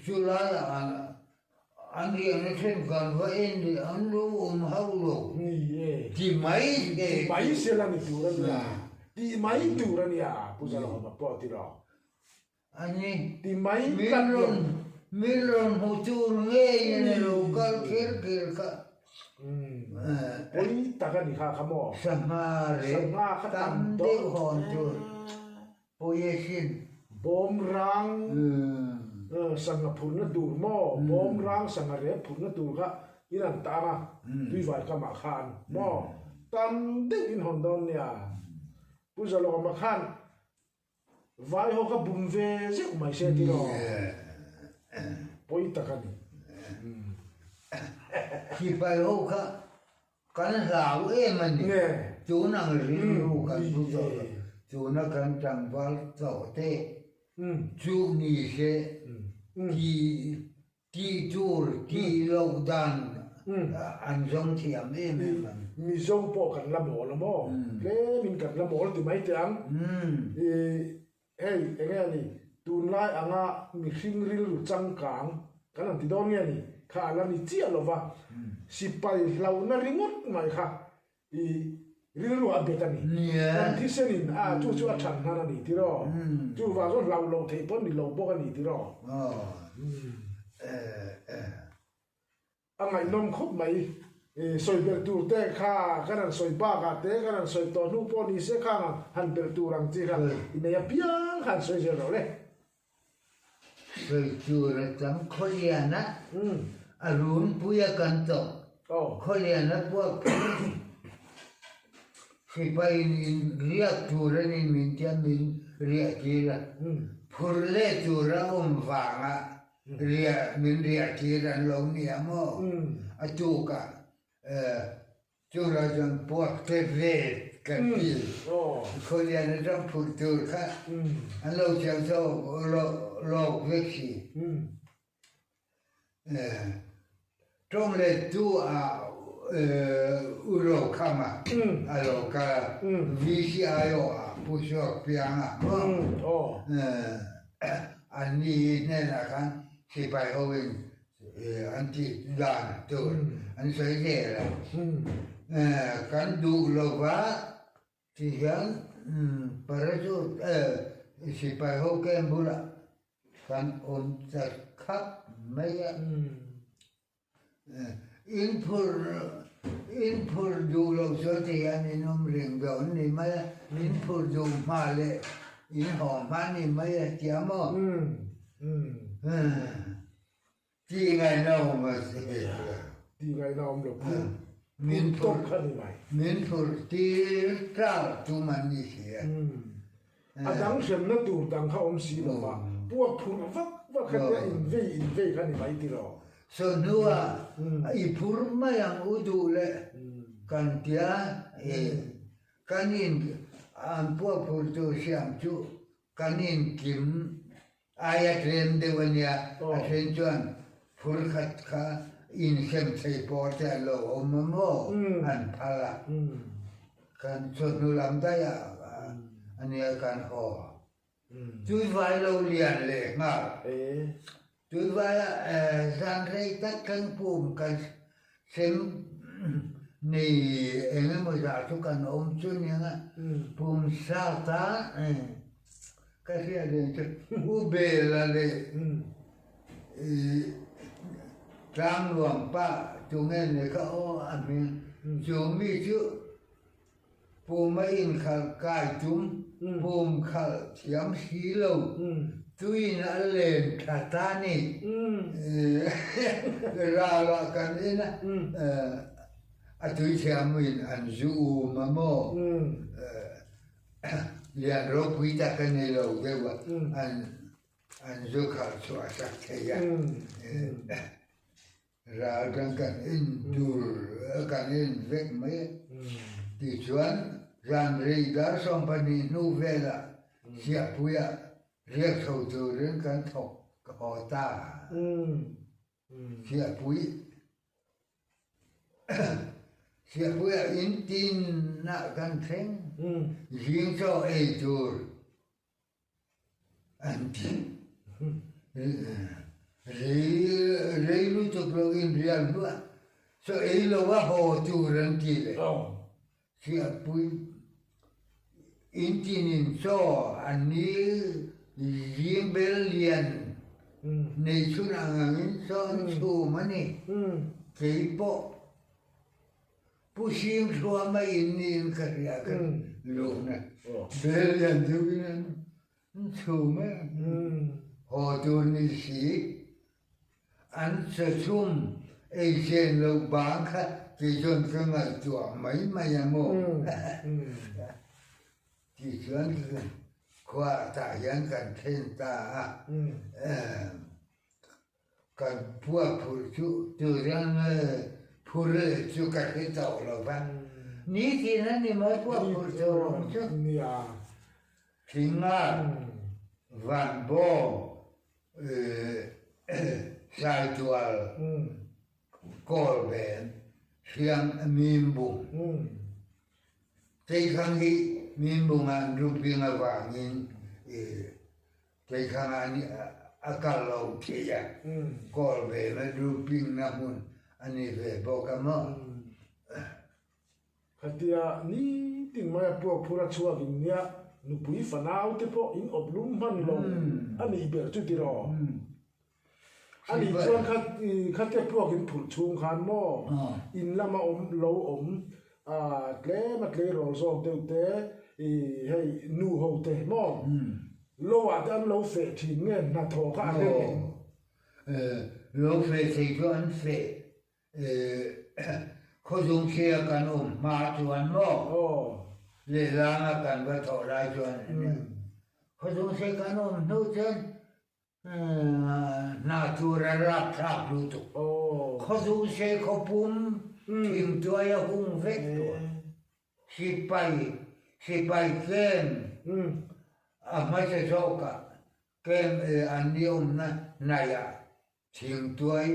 Chu lai ah an riahna then kan va en leh an lo awm hauh lo. Ni e. Ti mai se. Ti mai se la ni tur a nia. Ti mai tur a nia Pu Zalawma pawh ti rawh. A ni. Ti mai tlat lo. Min rawn hmu tur ngei a ni lo kal kher kher kha. Pawi tak a ni kha kha maw? Sangha reh tam deuh hawn tur. Pawi a sin. Bawmrang sangha phurhna tur maw? Bawmrang sangha reh phurhna tur kha in an tan a, tuivai kamah khan maw? Tam deuh in hawn dawn nia. Pu Zalawma khan Vai ho kha bum ve zeuh mai se tih aw. Pawi tak a ni. Sipai ho kha kan hlau em a ni. Tun ang rilru kan pu tawh lo. Tuna kan tlangval tawh te chu ni se tih Tih tur, tih loh dan an zawng thiam em em ang. Mizo pawh kan la mawl a maw? Tlemin kan la mawl ti mai teh ang. Hei eng nge a ni? Tunlai anga mihring rilru changkang kan han ti dawn nge ni kha a la ni chiah lo va, sipai hlauhna ringawt mai kha i rilru a bet a ni. Kan thisenin a chu chu a than hnan a ni tiraw? Chuvang chuan hlauh loh theih pawh ni lo bawk a ni tiraw? A ngaihnawm khawp mai. I sawi belh tur te kha kan han sawi bakah te kan han sawi tawh hnu pawh ni se khang ang han belh tur ang chi kha i nei apiang kha han sawi zel rawh le. Sawi tur a tam Khawliana a runpui a kan tawh. Khawliana puak phur sipaiin in riak tur a ni min tia min riah tir a. Phur leh tur a awm vanga Riah min riah tir an lo ni ang aw. A tukah chulai chuan puak te vet kan ti. Khawlian atang phurh tur kha an lo siam chho lawk vek si. Tawng let tu ah U Rokhama a lo kal a, VCIO ah Pu Suak Piang a maw? An ni hnenah khan sipai ho in an tih dan tur an sawi zel a. Kan duh lova ti hian parachute sipai ho camp bulah Kan awm chat khap mai a. In phur in phur duh lo chuan ti hian in awm reng dawn ni mai a, in phur duh hma leh in haw hma ni mai a tia maw? Tih ngaihna awm a si. Tih ngaihna awm lo phur. Min phur tawp kha ni mai. Min phur tir tlak tum an ni si a. A dang hremna tur dang kha awm si lo va, puak phur vak vak kha tia invei invei kha ni mai tiraw. Sawhnuah i phur mai ang u duh leh kan tia i kan in an puak phur tur siam chu kan inkim aia tlem deuh a nia, a then chuan phur khat kha insem thei pawh te an lo awm a maw an phal a, kan chawhnu lam daih ah a nia kan haw. Tuivai lo lian leh nghal. Tuivai ah zan rei tak kan pum kan sem nei eng emaw zah chu kan awm chu nia pum sa ta ka hriat reng chu U Bela leh Tlangnuam pa tunge ni kha aw a hming chu mi chu Pum a inkhalh kai tum, pum khalh thiam si lo, tuin a len tha ta ni. Ral ah kan en a, a tui thiamin an zu um a maw? Lian ropui tak a ni lo deuh a, an zu khalh chhuah sak thei a. Ral kan kan en tur kan en vek mai a. Tichuan zanrei dar 12 hnu velah Siahpuiah riak chho turin kan thawk haw ta. Siahpui Siahpuiah in tinah kan thleng zing chaw ei tur An ti. Rei lutuk lo in rial hnuah chaw ei lo a haw tur an ti le. Siapui in tin in chaw an ni zing bel lian nei chhun ang angin chaw an chhum a ni. Kei pawh Pu Sing Thluama in niin ka hria ka luhna bel lian deuhin an chhum a, haw tur ni si an chachhum ei chen loh bang kha kei chuan ka ngaihtuah mai mai ang aw tichuan khua tah hian kan thlen ta a. Kan puak phurh chu turan phur leh chu ka hre tawh lo va, nitin a ni mai puak phurh tur awm chu. Thinga Vanbawm Saitual Kawlven Hriang Mimbung Teikhang hi Mimbung ah an ruping avangin. Kei kha a kal lo thei a, kawl ve mai grouping na hmun a ni ve bawk a maw. Khatia nitin mai a puak phur a chhuak in nia, nupui fanau te pawh in awp lum hman lo a nih ber chu tiraw? A nih chuan kha khatia puak in phurh chhung khan maw in lama awm lo awm tlem a tleirawl zawk deuh te hei nu ho te maw lo ah te an lo feh thin nge hnathawh kha a rem em? Lo feh thei chu an feh Khawzung thlia kan awm hma chuan maw lehlanga kan va thawh lai chuan khawzung thlia kan awm hnu chuan Hna tur a rapthlak lutuk. Khawzung se khawpum thingtuai a hung vek tawh. Sipai, sipai camp a hmasa zawkah camp an ni awmna hnaihah thingtuai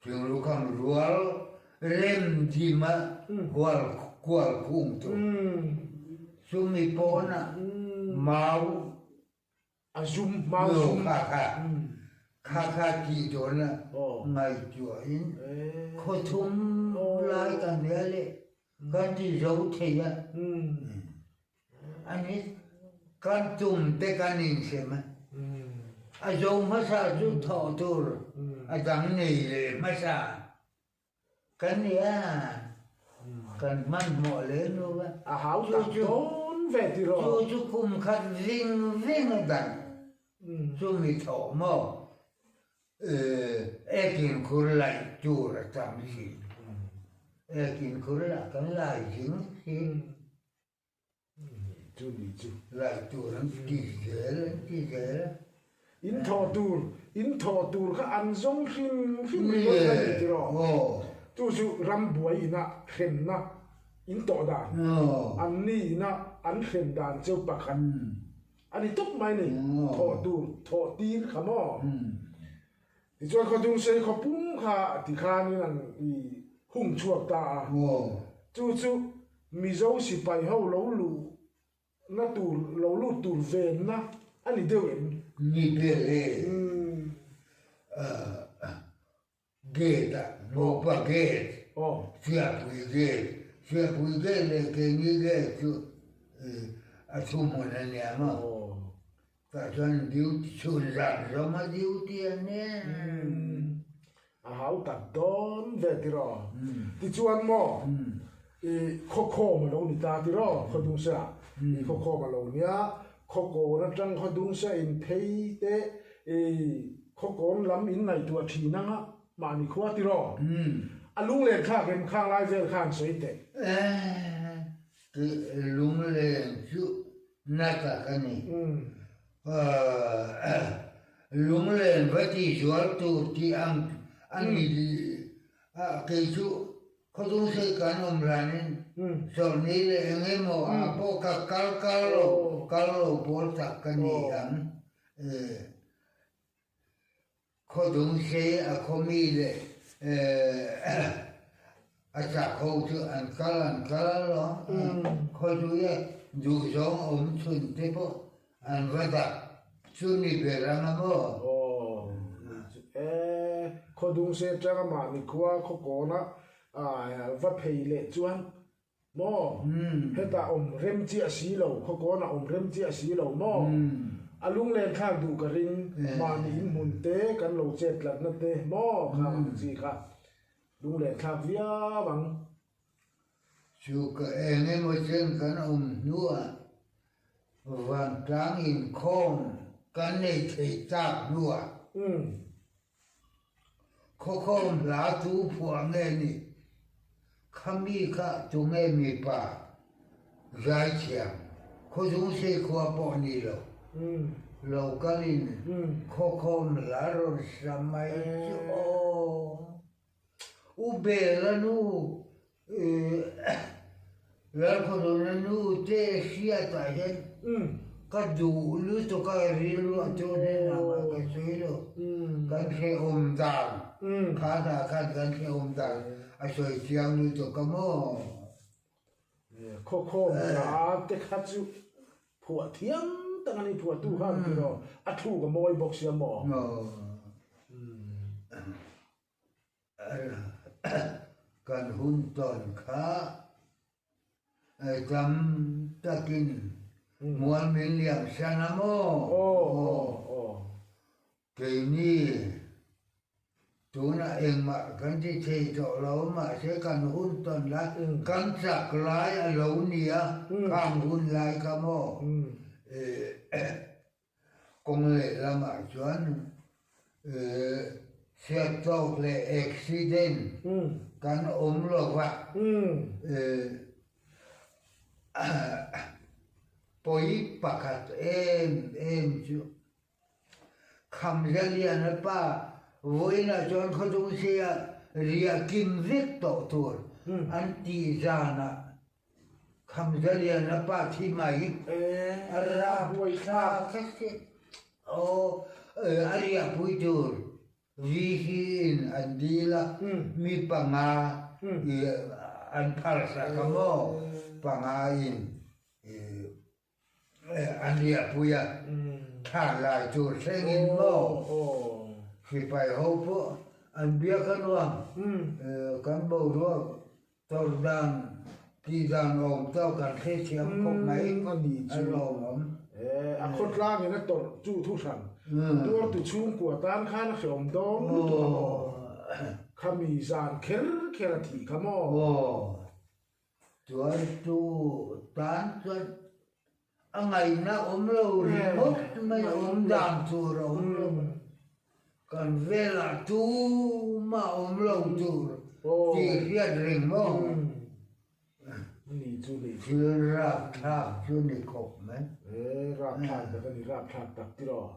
thinglukham rual rem dima hual kual khung tur. Chumi pawnah mau A zum hma zum. Kha kha kha kha ti dawn a ngaihtuahin khawthum lai kan nia le kan ti zo thei a. Ani kan tum te kan insem a. A zo hmasa chu thawh tur a dang nei leh hmasa. Kan nia, kan hmanhmawh lem lo va. A hau tak dawn ve ti rawh. Chu chu kum khat ving ving a dan. Chumi thawh maw ekin khur laih tur a tam si. Ekin khur lah kan lai zing si. Chu ni chu. Laih tur an ti zel an ti zel a. In thawh tur, in thawh tur kha an zawng hrim hrim ringawt a ni tiraw? Chu chu rambuai ina hremna in tawh dan, an ni ina an hrem dan cheu pakhat a ni tawp mai ni. Thawh tur, thawh tir kha maw? Tichuan khawdung sei khaw pum kha tikhanin an i hung chhuak ta a. Chu chu Mizo sipai ho lo luh na tur, lo lut tur venna a ni deuh em? Ni ber e. Gate ah, Ngopa Gate, Chiapui Gate, Chiapui Gate leh Keini Gate chu a thuhmun a nia maw? Tah chuan duty chhun zan zawm a duty an nia. A hau tak dawn ve tiraw? Tichuan maw i khawkhawm a lo ni ta tiraw Khawdungse ah i khawkhawm a lo nia, khawkawn atang Khawdungse in phei te i khawkawn lam in ngaihtuah thin anga mahni khua tiraw? A lunglen thlak em khang lai vel khan sawi teh. Lunglen chu na tak a ni. Lunglen va ti zual tur tih ang a ni a, kei chu khawdung sei kan awm ranin chawlhni leh eng emaw ah pawh ka kal kal lo, kal lo pawl tak ka ni ang. Khawdung sei a khawmi leh a chak ho chu an kal an kal alawm. Khawduia duhzawng awm chhun te pawh an va dak chu ni ber ang a maw? Aw, e, khawdung sei atanga mahni khua khawkawna va phei leh chuan Maw? Hetah awm rem chiah si lo, khawkawnah awm rem chiah si lo maw? A lunglen thlak duh ka ring, mahni in hmun te, kan lo chet tlatna te maw kha ang chi kha lunglen thlak viau ang. Chu ka eng emaw chen kan awm hnuah vantlang inkhawm kan nei thei tak hnuah Khawkhawm hla chu phuah nge ni? Khami kha tunge mipa zaithiam khawzung sei khua pawh ni lo, lo kalin khawkhawm hla rawn sa mai chu aw. U Bela nu Lalkhawdawna nu te hriatah hian ka duh lutuk a, rilru a chu hnenah mah ka sawi lo. Kan hrehawm dan kha hna khan kan hrehawm dan a sawi chiang lutuk a maw? Khawkhawm hla te kha chu phuah thiam tak a ni phuahtu khan tiraw a thluk a mawi bawk sia maw? Kan hun tawn kha tam takin mual min liam san a maw? Keini tunah engmah kan ti thei tawh lo mahse kan hun tawn lai kan chak lai a lo ni a, khang hun lai kha maw? Kawng lehlamah chuan chhiattawk leh accident kan awm lo va, pawi pakhat em em chu Khamzaliana pa vawiinah chuan khawchungsia riah kim vek tawh tur an tih zanah Khamzaliana pa thi mai a rapthlak kha aw a riahpui tur VC in an dil a, mi panga an phalsak a maw, panga in an riahpui a, thla lai tur thlengin maw sipai ho pawh an biak a nuam, kan boruak Tawrh dan tih dan awm tawk kan hrethiam khawp mai a lawmawm. A khawtlang in a tawrh chu thu hran tuartu chhungkua tan khan a hreawm dawn lutuk a maw? Khami zan kher kher a thih kha maw? Aw, tuartu tan chuan a ngaihna awm lo ringawt mai awm dan tur a awm lo. Kan velah tumah awm lo tur tih hriat reng maw? Thil rapthlak chu ni khawp mai. Rapthlak tak a ni, rapthlak tak tiraw?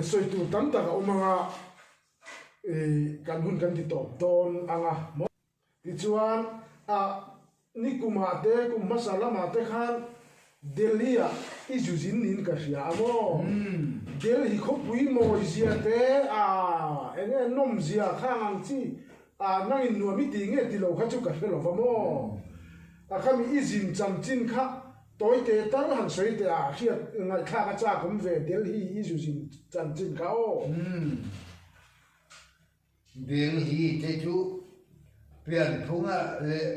Sawi tur tam tak a awm anga kan hun kan ti tawp dawn anga maw? Tichuan, a ni kumah te, kum hmasa lamah te khan Delhi-ah i zu zin niin ka hria a maw? Delhi khawpui mawi zia te, a eng nge nawm zia khang ang chi, a nangin nuam i ti nge ti lo kha chu ka hre lo va maw? A khami i zin chanchin kha tawite tal han sawi teh a, hriat ngaihthlak a chak awm ve Delhi i zu zin chanchin kha aw. Delhi te chu pianphunga leh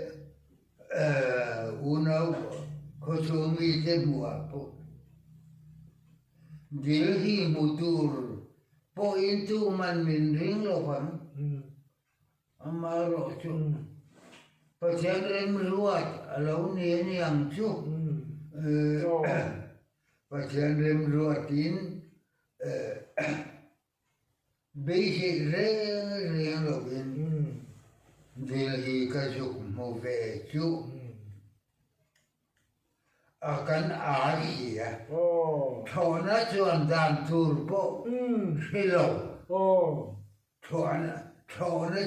unau khawchhung mite hmuhah pawh Delhi hmu tur pawhin tuman min ring lo vang. Amaherawh chu Pathian remruat a lo ni a ni ang chu. Pathian remruatin Beisei reng reng lovin Delhi ka zuk hmu ve chu a kan aa si a, thlawhna chuan dan tur pawh hre lo, thlawhna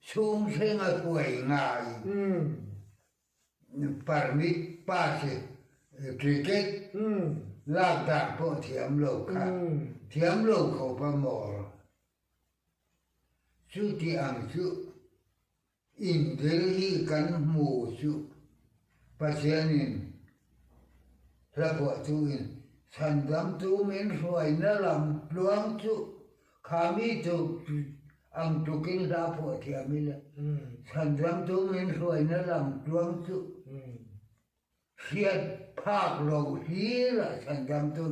chhung thleng a hruai ngai. Permit pass ticket lak dan pawh thiam lo kha thiam lo khawp a maw? Chuti ang chu in Delhi kan hmu chu Pathianin hla phuahtu in chhandamtu min hruaina lam tluang chu Kha mi chu ang tukin hla phuah thiam ila, chhandamtu min hruaina lam tluang chu hriat phak lo hlirah chhandamtu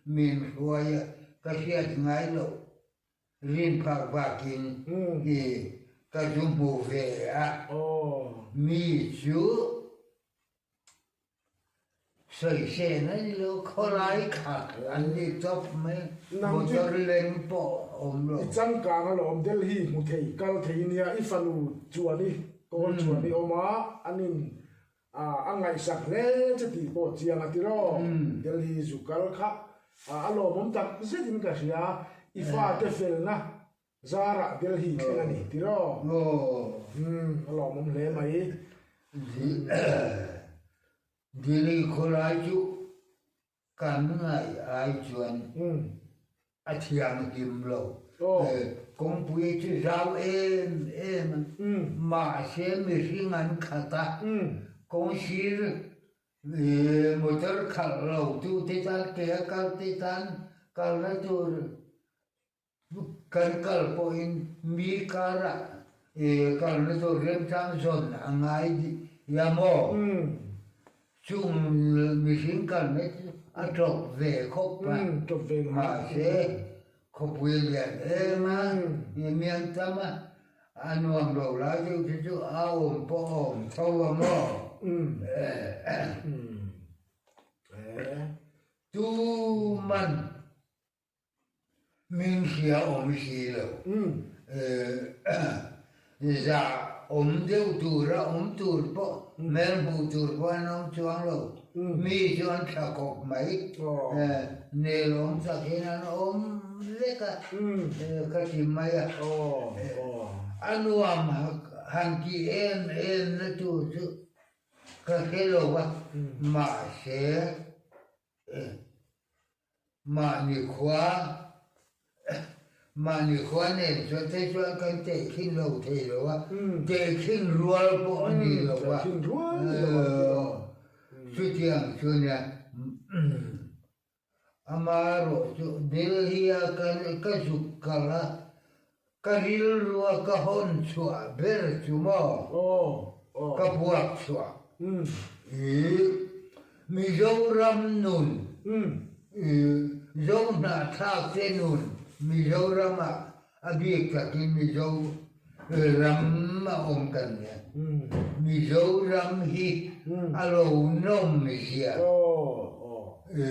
min hruai a, ka hriat ngai loh rin phak bakin i ka zu hmu ve a, mi chu Sawisel a ni lo, khawlai khat an ni tawp mai, motor leng pawh a awm lo. I changkang alawm, Delhi hmu thei, kal thei nia, i fanu chuan i kawl chuan i awm a, an in a ngaihsak hle che tih pawh chiang a ti rawh, Delhi zu kal kha a lawmawm tak zet in ka hria, i fate felna Zarah Delhi thleng a ni ti rawh. Umm a lawmawm hle mai. Delhi khawlai chu kan ngaih ai chuan a thianghlim lo. Kawngpui chu zau em em a, mahse mihring an khat a, kawngsir. Motor khalh lo tu te tan ke a kal te tan kalna tur kan kal pawhin mi karah kalna tur remchang zawn a ngai ya maw? Chung mihring kalna chu a tawp ve khawp a, mahse khawpui a lian em a, mian tam a, a nuam lo lai deuh te chu a awm pawh a awm tho a maw? Tuman Min hria awm si lo. Zah awm deuh tura awm tur pawh hmel hmuh tur pawh an awm chuang lo. Mi chu an tha khawp mai. Nel awm tak hian an awm vek a ka ti mai a. A nuam han tih em em na tur chu ka hre lo a, mahse Mahni khua, mahni khua nen chuan te chuan kan tehkhin lo thei lo a, tehkhin rual pawh a ni lo a, chutiang chu nia amaherawh chu Delhi-a ka zuk kal a, ka rilrua ka hawn chhuah ber chu maw ka buak chhuah i Mizoram nun i Zohnahthlak te nun Mizoramah a bik takin Mizo ram a awm kan nia. Mizoram hi a lo nawm zia i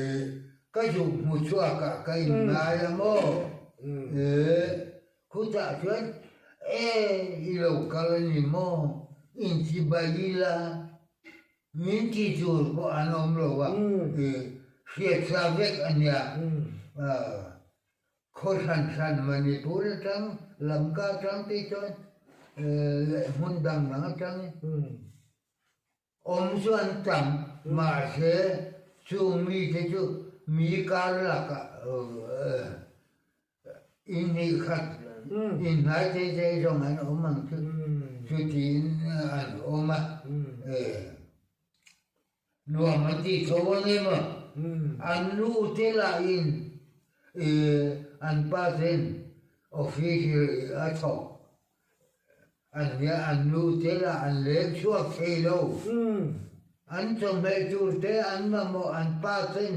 ka zuk hmu chhuakah ka inngai a maw? Khutah chuan e i lo kal a ni maw? Inchibai ila Min ti tur pawh an awm lo a, hriat sa vek a nia. Khaw hran hran Manipur atang, Lamka atang te chuan leh hmun dang dang atangin awm chu an tam. Mahse, chung mite chu mi kar lakah Inhnih khat inhnai thei thei zawng an awm ang chu, chutiin an awm a, nuam an tih tho ang em a, an nu te lahin an pa ten office a thawk an nia, an nu te lah an leng chhuak thei lo, an chawhmeh tur te an mamawh an pa ten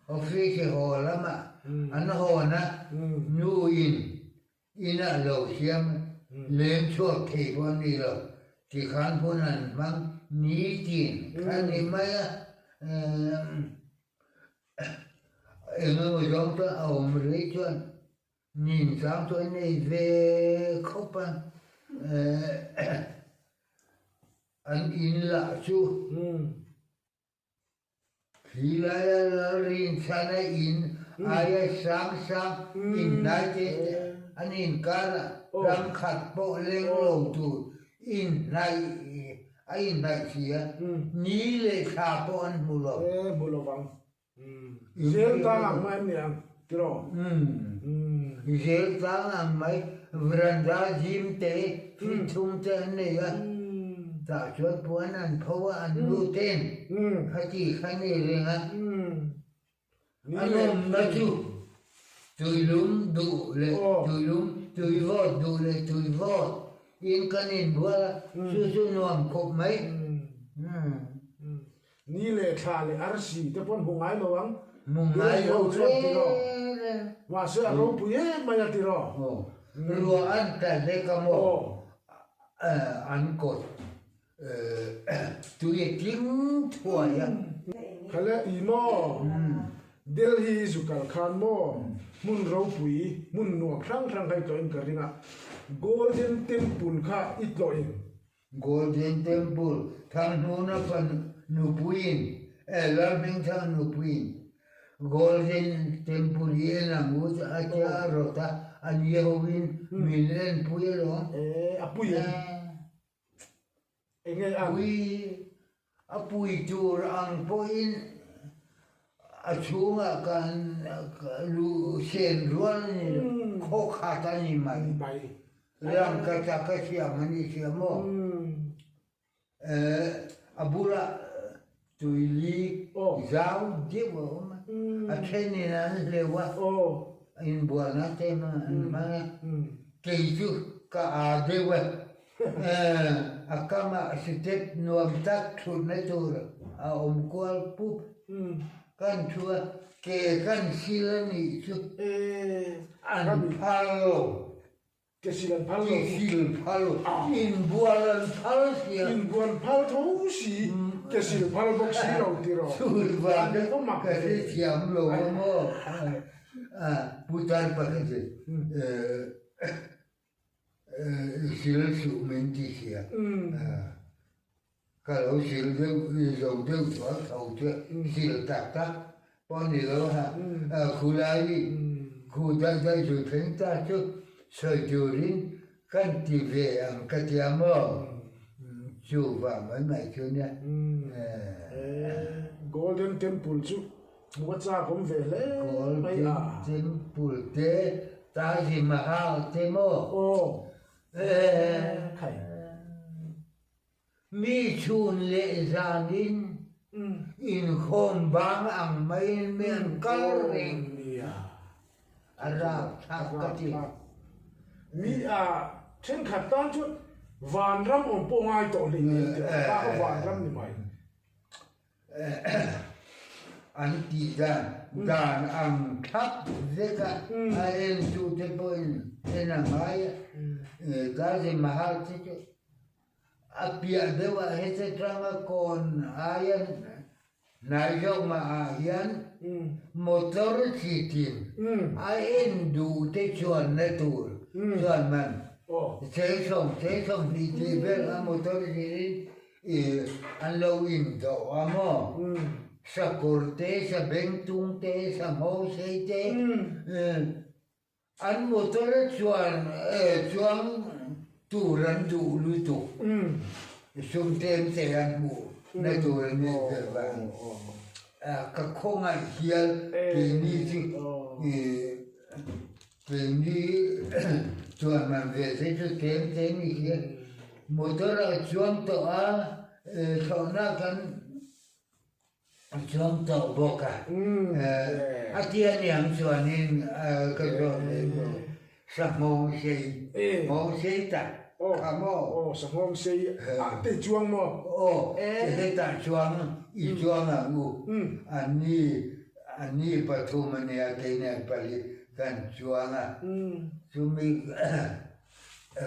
office haw lamah an hawn a, nu in inah lo siam leng chhuak thei pawh an ni lo, tikhan hun an hmang nitin kha ni mai a, eng emaw zawng chuan a awm rei chuan Nin chang chu an nei ve khawp a, an in lah chu khi laia Lalrinchhana in aia sang sang in hnai te te an inkar a, ram khat pawh leng lo tur in hnaih a inhnaih si a, ni leh thla pawh an hmu lo. Hmu lo vang. Zel tlang ang mai an ni ang tiraw? Zel tlang ang mai, veranda zim te, feet thum te an nei a, tah chuan puan an pho a, an lut em khati kha nei reng a, a nawmna chu tuilum duh leh tuilum, tuivawt duh leh tuivawt in kan inbual a, chu chu nuam khawp mai. Ni leh thla leh arsi te pawn hmu ngai lo ang. Hmu ngai lo chuan tiraw. Mahse a ropui em mai a tiraw. Ruah an tla hlek a maw an kawt tui a tling thuai a. Khale i maw Delhi zu kal khan maw hmun ropui hmun nuam hrang hrang kha i tlawhin ka ring a Golden Temple kha i tlawhin Golden Temple Thanghnuna nupuiin, Lalhmingthang nupuiin Golden Temple hi en ang u a tia a rawt a, a ni hoin min enpui alawm. E, a pui em? Enge ang? Pui, a pui tur ang pawhin a chhungah kan luh sen rual a ni lo, khaw khat a ni mai. Mai. Rangka chak a siam a ni sia maw? A bulah. Tuili zau deuh a awm a, a thenin an hleuh a, inbualna te an hmang a, kei chu ka aa deuh a, a kamah step nuam tak thutna tur a awm kual pup, kan thu a, ke kan sil a nih chu an phal lo. Ke sil an phal lo. Ke sil phal lo. Inbual an phal sia. Inbual phal tho si, ke sil phal bawk si lo ti rawh. Chuvang ka hrethiam lo a maw? Putar pakhat in sil suh min ti sia. Ka lo sil deuh zo deuh tawh a, tho chu sil tak tak pawh ni lo a, khulai khu daih daih zui thleng ta chu sawi turin kan ti ve ang ka tia maw? Chuvang mai mai chu nia. Golden Temple chu hmuh a chak awm ve hle mai a. Golden Temple te, Taj Mahal te maw? Aw. Khai. Mi chhun leh zanin inkhawm bang ang maiin mi an kal reng a rapthlak ka ti. Mi a thenkhat tan chuan vanram awm pawh ngai tawh hlei nen tih a kha vanram ni mai. An tih dan dan ang thlap vek a, a entute pawhin en a ngai a, Taj Mahal te chu a piah deuhah heta tanga kawn aia hnai zawk mahah hian motor chitin a en duh te chuanna tur chuan man cheng 20 tih vel a motor chitin I an lo indawh a maw? Sakawr te, sabengtung te, sahmawsei te, an motor a chuan chuang tur an duh lutuk. Sum tlem te an hmuh na tur an nih ber vang. Ka khawngaih hial keini chu Keini chuan man ve te chu tlem tlem i hria. Motor a chuang tawh a, thlawhna kan chuang tawh bawk a. A tia niang chuanin ka zawt leh maw? Sanghawng sei, nghawng sei tak kha maw? Aw, sanghawng sei ah te chuang maw? Aw, hetah chuang i chuang ang u. Anni Anni pathum a nia, keini an pali kan chuang a. Chumi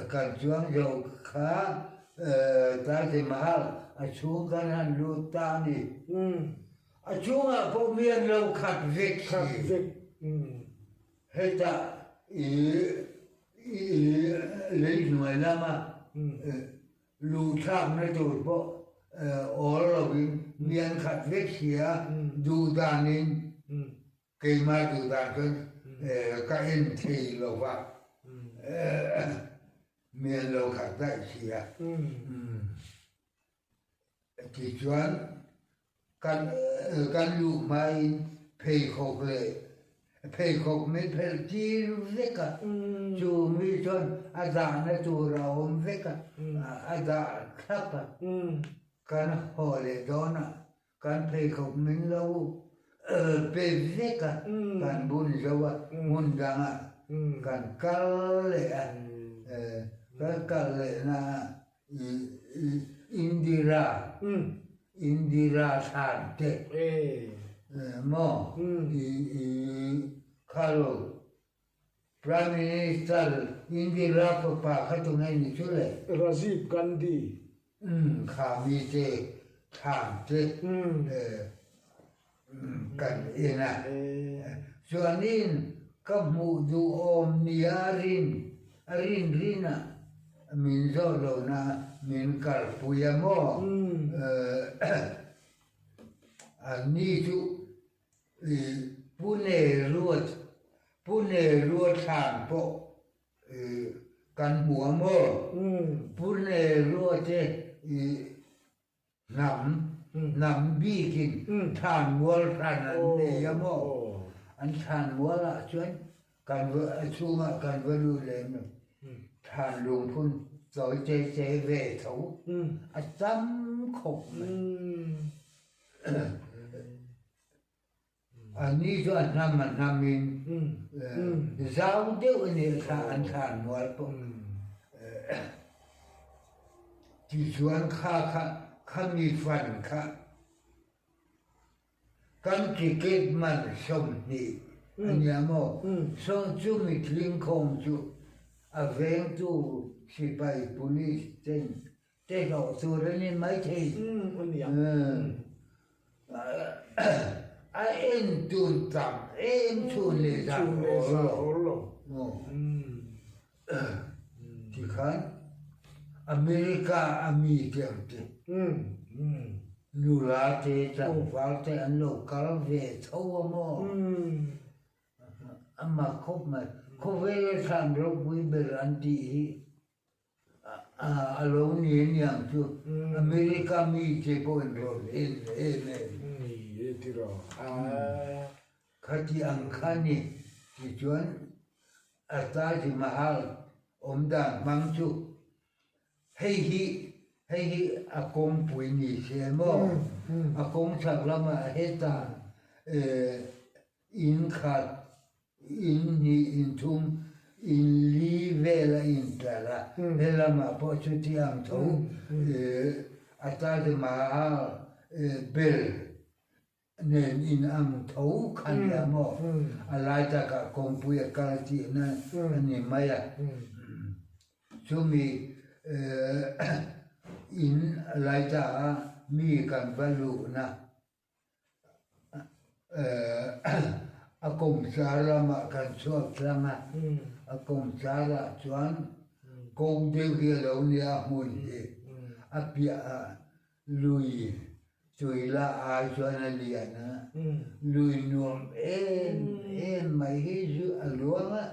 kan chuang zo kha Taj Mahal a chhung kan han lut ta a ni. A chhungah pawh mi an lo khat vek si. Hetah i lei hnuai lama Luhthlakna tur pawh awl lovin mi an khat vek si a, duhdanin keimah duhdan chuan ka en thei lo va, mi an lo khat daih si a. Tichuan kan kan luh hmain pheikhawk leh pheikhawk min phelh tir vek a, chu mi chuan a dahna tur a awm vek a, a dah thlap a, kan haw leh dawn a, kan pheikhawk min lo pe vek a, kan bun zo a, hmun dangah kan kal leh a, kan kal leh na ah Indira, Indira thlan te maw kha Prime Minister Indira fapa kha tunge ni chu le? Rajiv Gandhi. Kha mi te thlan te kan en a. Chuanin ka hmuh duhawm nia a rin a rin rin a min zawh lohna min kalpui a maw? Anni chu Pune ruat Pune ruat thlan pawh kan hmu a maw? Pune ruate Hnam, hnam bikin thlanmual hran an nei a maw? An thlanmual ah chuan kan va, a chhungah kan va lut lem lo. Thlan lungphun tawi te te ve tho a tam khawp mai. Anni chu a hnam a hnamin zau deuh a nih kha an thlan mual pawh. Tichuan kha kha khami fan kha kan ticket man 20 a nia maw? Chumi tlingkhawm chu a vengtu sipai police ten Te hlawh tur a ni maithei. A en tun tam em chhun leh zan awl lo. Tikhan America a mi te ang te nula te tlangval te an lo kal ve tho a maw? A mak khawp mai. Khawvela thlan ropui ber an tih hi A lo ni aniang chu America mi te pawhin rawn en em em. Ni e tiraw. Khati ang kha ni tichuan a Taj Mahal awm dan hmang chu hei hi hei hi a kawngpui ni se maw a kawng chhak lamah hetah in khat In hnih, in thum, in li vel a intlar a, he lamah pawh chuti ang tho a Taj Mahal bel nen in ang tho kha nia maw? A lai takah kawngpui a kal tihna a ni mai a. Chumi in lai taka mi kan va luhna A kawmchar lamah kan chhuak tlang a, a kawmcharah chuan ko deuh hi a lo nia a hmun hi a piah ah lui tui la ai chuan a lian a, lui nuam em em mai hi chu a luang a,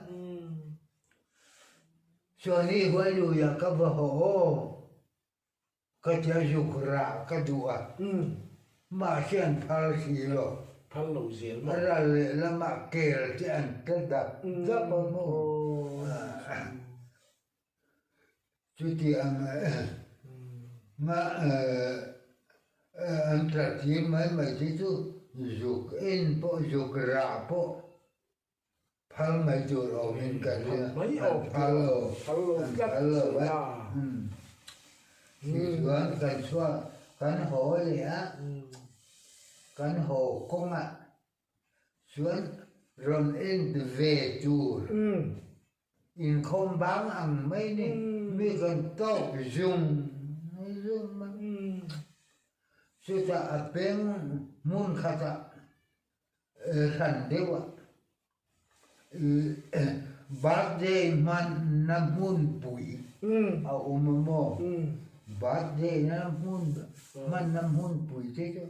chuan i huai luiah ka va haw aw. Ka tia zuk rah ka duh a, mahse an phal si lo. Phal lo zel maw? A ral leh lamah kel te an tla dap dap a maw? Chuti ang an tla tir mai mai te chu zuk en pawh zuk rah pawh Phal mai tur awmin ka ring a, an phal lo, an phal lo a. Tichuan kan chhuak, kan haw leh a, kan haw kawngah chuan rawn en ve tur inkhawm bang ang mai ni, mi kan tawk zung zung mai. Chutah a peng hmun khatah Hran deuh ah birthday hmanna hmunpui a awm a maw? Birthday na hmun hmanna hmunpui te chu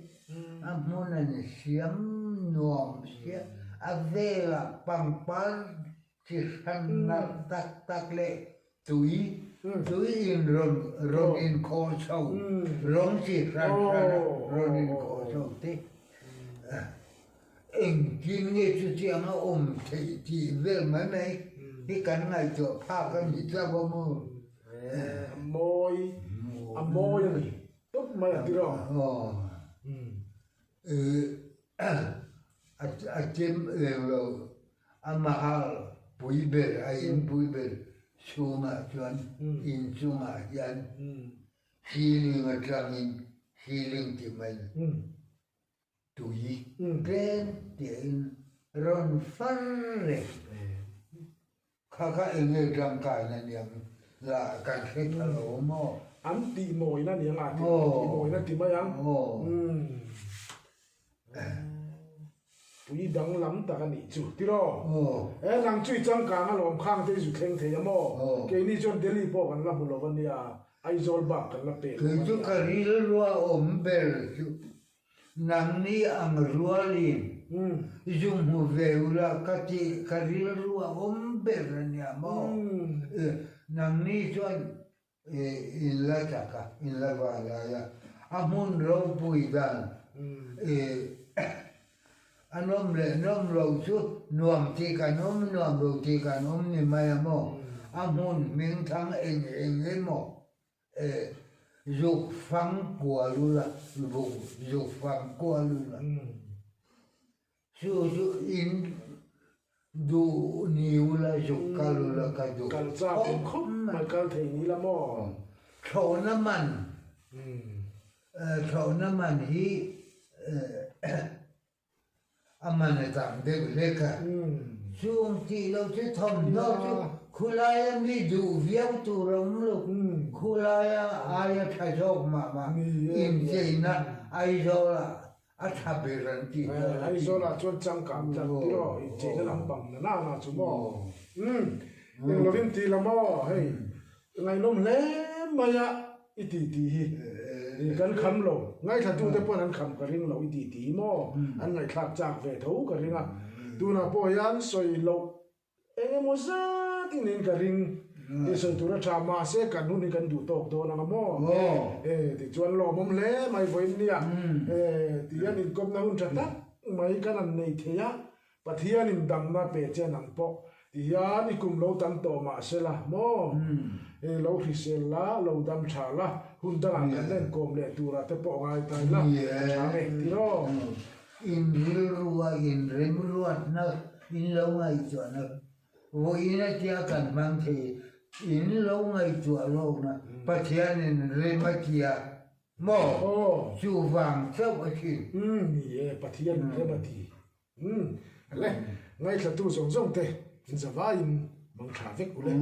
a hmun an siam nuam sia a velah pangpar chi hran nalh tak tak leh tui tui in rawn rawn inkhawh chho rawng chi hran hran a rawn inkhawh chho te engtin nge chutiang a awm theih tih vel mai mai hi kan ngaihtuah phak a ni tlap a maw? A mawi a mawi a ni tawp mai a tiraw? A chem reng lo, a mahal pui ber, a in pui ber chhungah chuan in chungah hian ceiling atangin ceiling tih mai tui tlem tiahin rawn far reng. Kha kha eng nge tangkaina niang lah kan hre tha lo maw? An tih mawina niang a tih mawina ti mai ang. Pui danglam tak a nih chu tiraw? E nang chu i changkang alawm khang te i zu thleng thei a maw? Keini chuan Delhi pawh kan la hmu lo a nia, Aizawl bak kan la pek lo a nia. Kei chu ka rilru a awm ber chu Nangni ang rualin zu hmu ve ula ka tih ka rilru a awm ber a nia maw? Nangni chuan in la chak a, in la vanglai a, a hmun ropui dan a nawm leh nawm lo chu nuam tih kan awm, nuam lo tih kan awm ni mai a maw? A hmun hmingthang eng eng emaw? Zuk fang kual ula, zuk fang kual ula. Chu chu in duh ni ula zuk kal ula ka duh. Kal chak awm khawp mai kal thei ni la maw? Thlawhna man, thlawhna man hi A man a tam deuh hlek a. Chung tih lo chu thawmhnaw chu khulaia mi duh viau tur a awm lo. Khulaia aia tha zawk mah mah incheina Aizawlah a tha ber an tih dawn a ti. Aizawlah chuan changkang tlat tiraw incheina lampang na na na chu maw. Eng lovin ti la maw hei Ngaihnawm hle mai a i ti tih hi kan kham lo. Ngaithlatute pawn an kham ka ring lo i ti tih hi maw? An ngaihthlak chak ve tho ka ring a. Tunah pawh hian sawi loh eng emaw zat in in ka ring i sawi tur a tha mahse kan hun hi kan duh tawk dawn ang a maw? E tichuan lawmawm hle mai vawiin nia e tihian inkawpna hun tha tak mai kan han nei thei a. Pathianin damna pe che nang pawh ti hian i kum lo tam tawh mah se la maw? Hei lo hrisel la, lo dam tha la, hun dangah kan la inkawm leh turah te pawh ngai ta ila a tha ngei tiraw? In rilrua in remruatna in lo ngaihtuahna vawiin atia kan hmang thei in lo ngaihtuah lawkna Pathianin rem atia maw? Chuvang chauh a thin. Ni e, Pathianin rem a ti. Umm le, ngaithlatu zawng zawng te in zavaiin mang tha vek u le.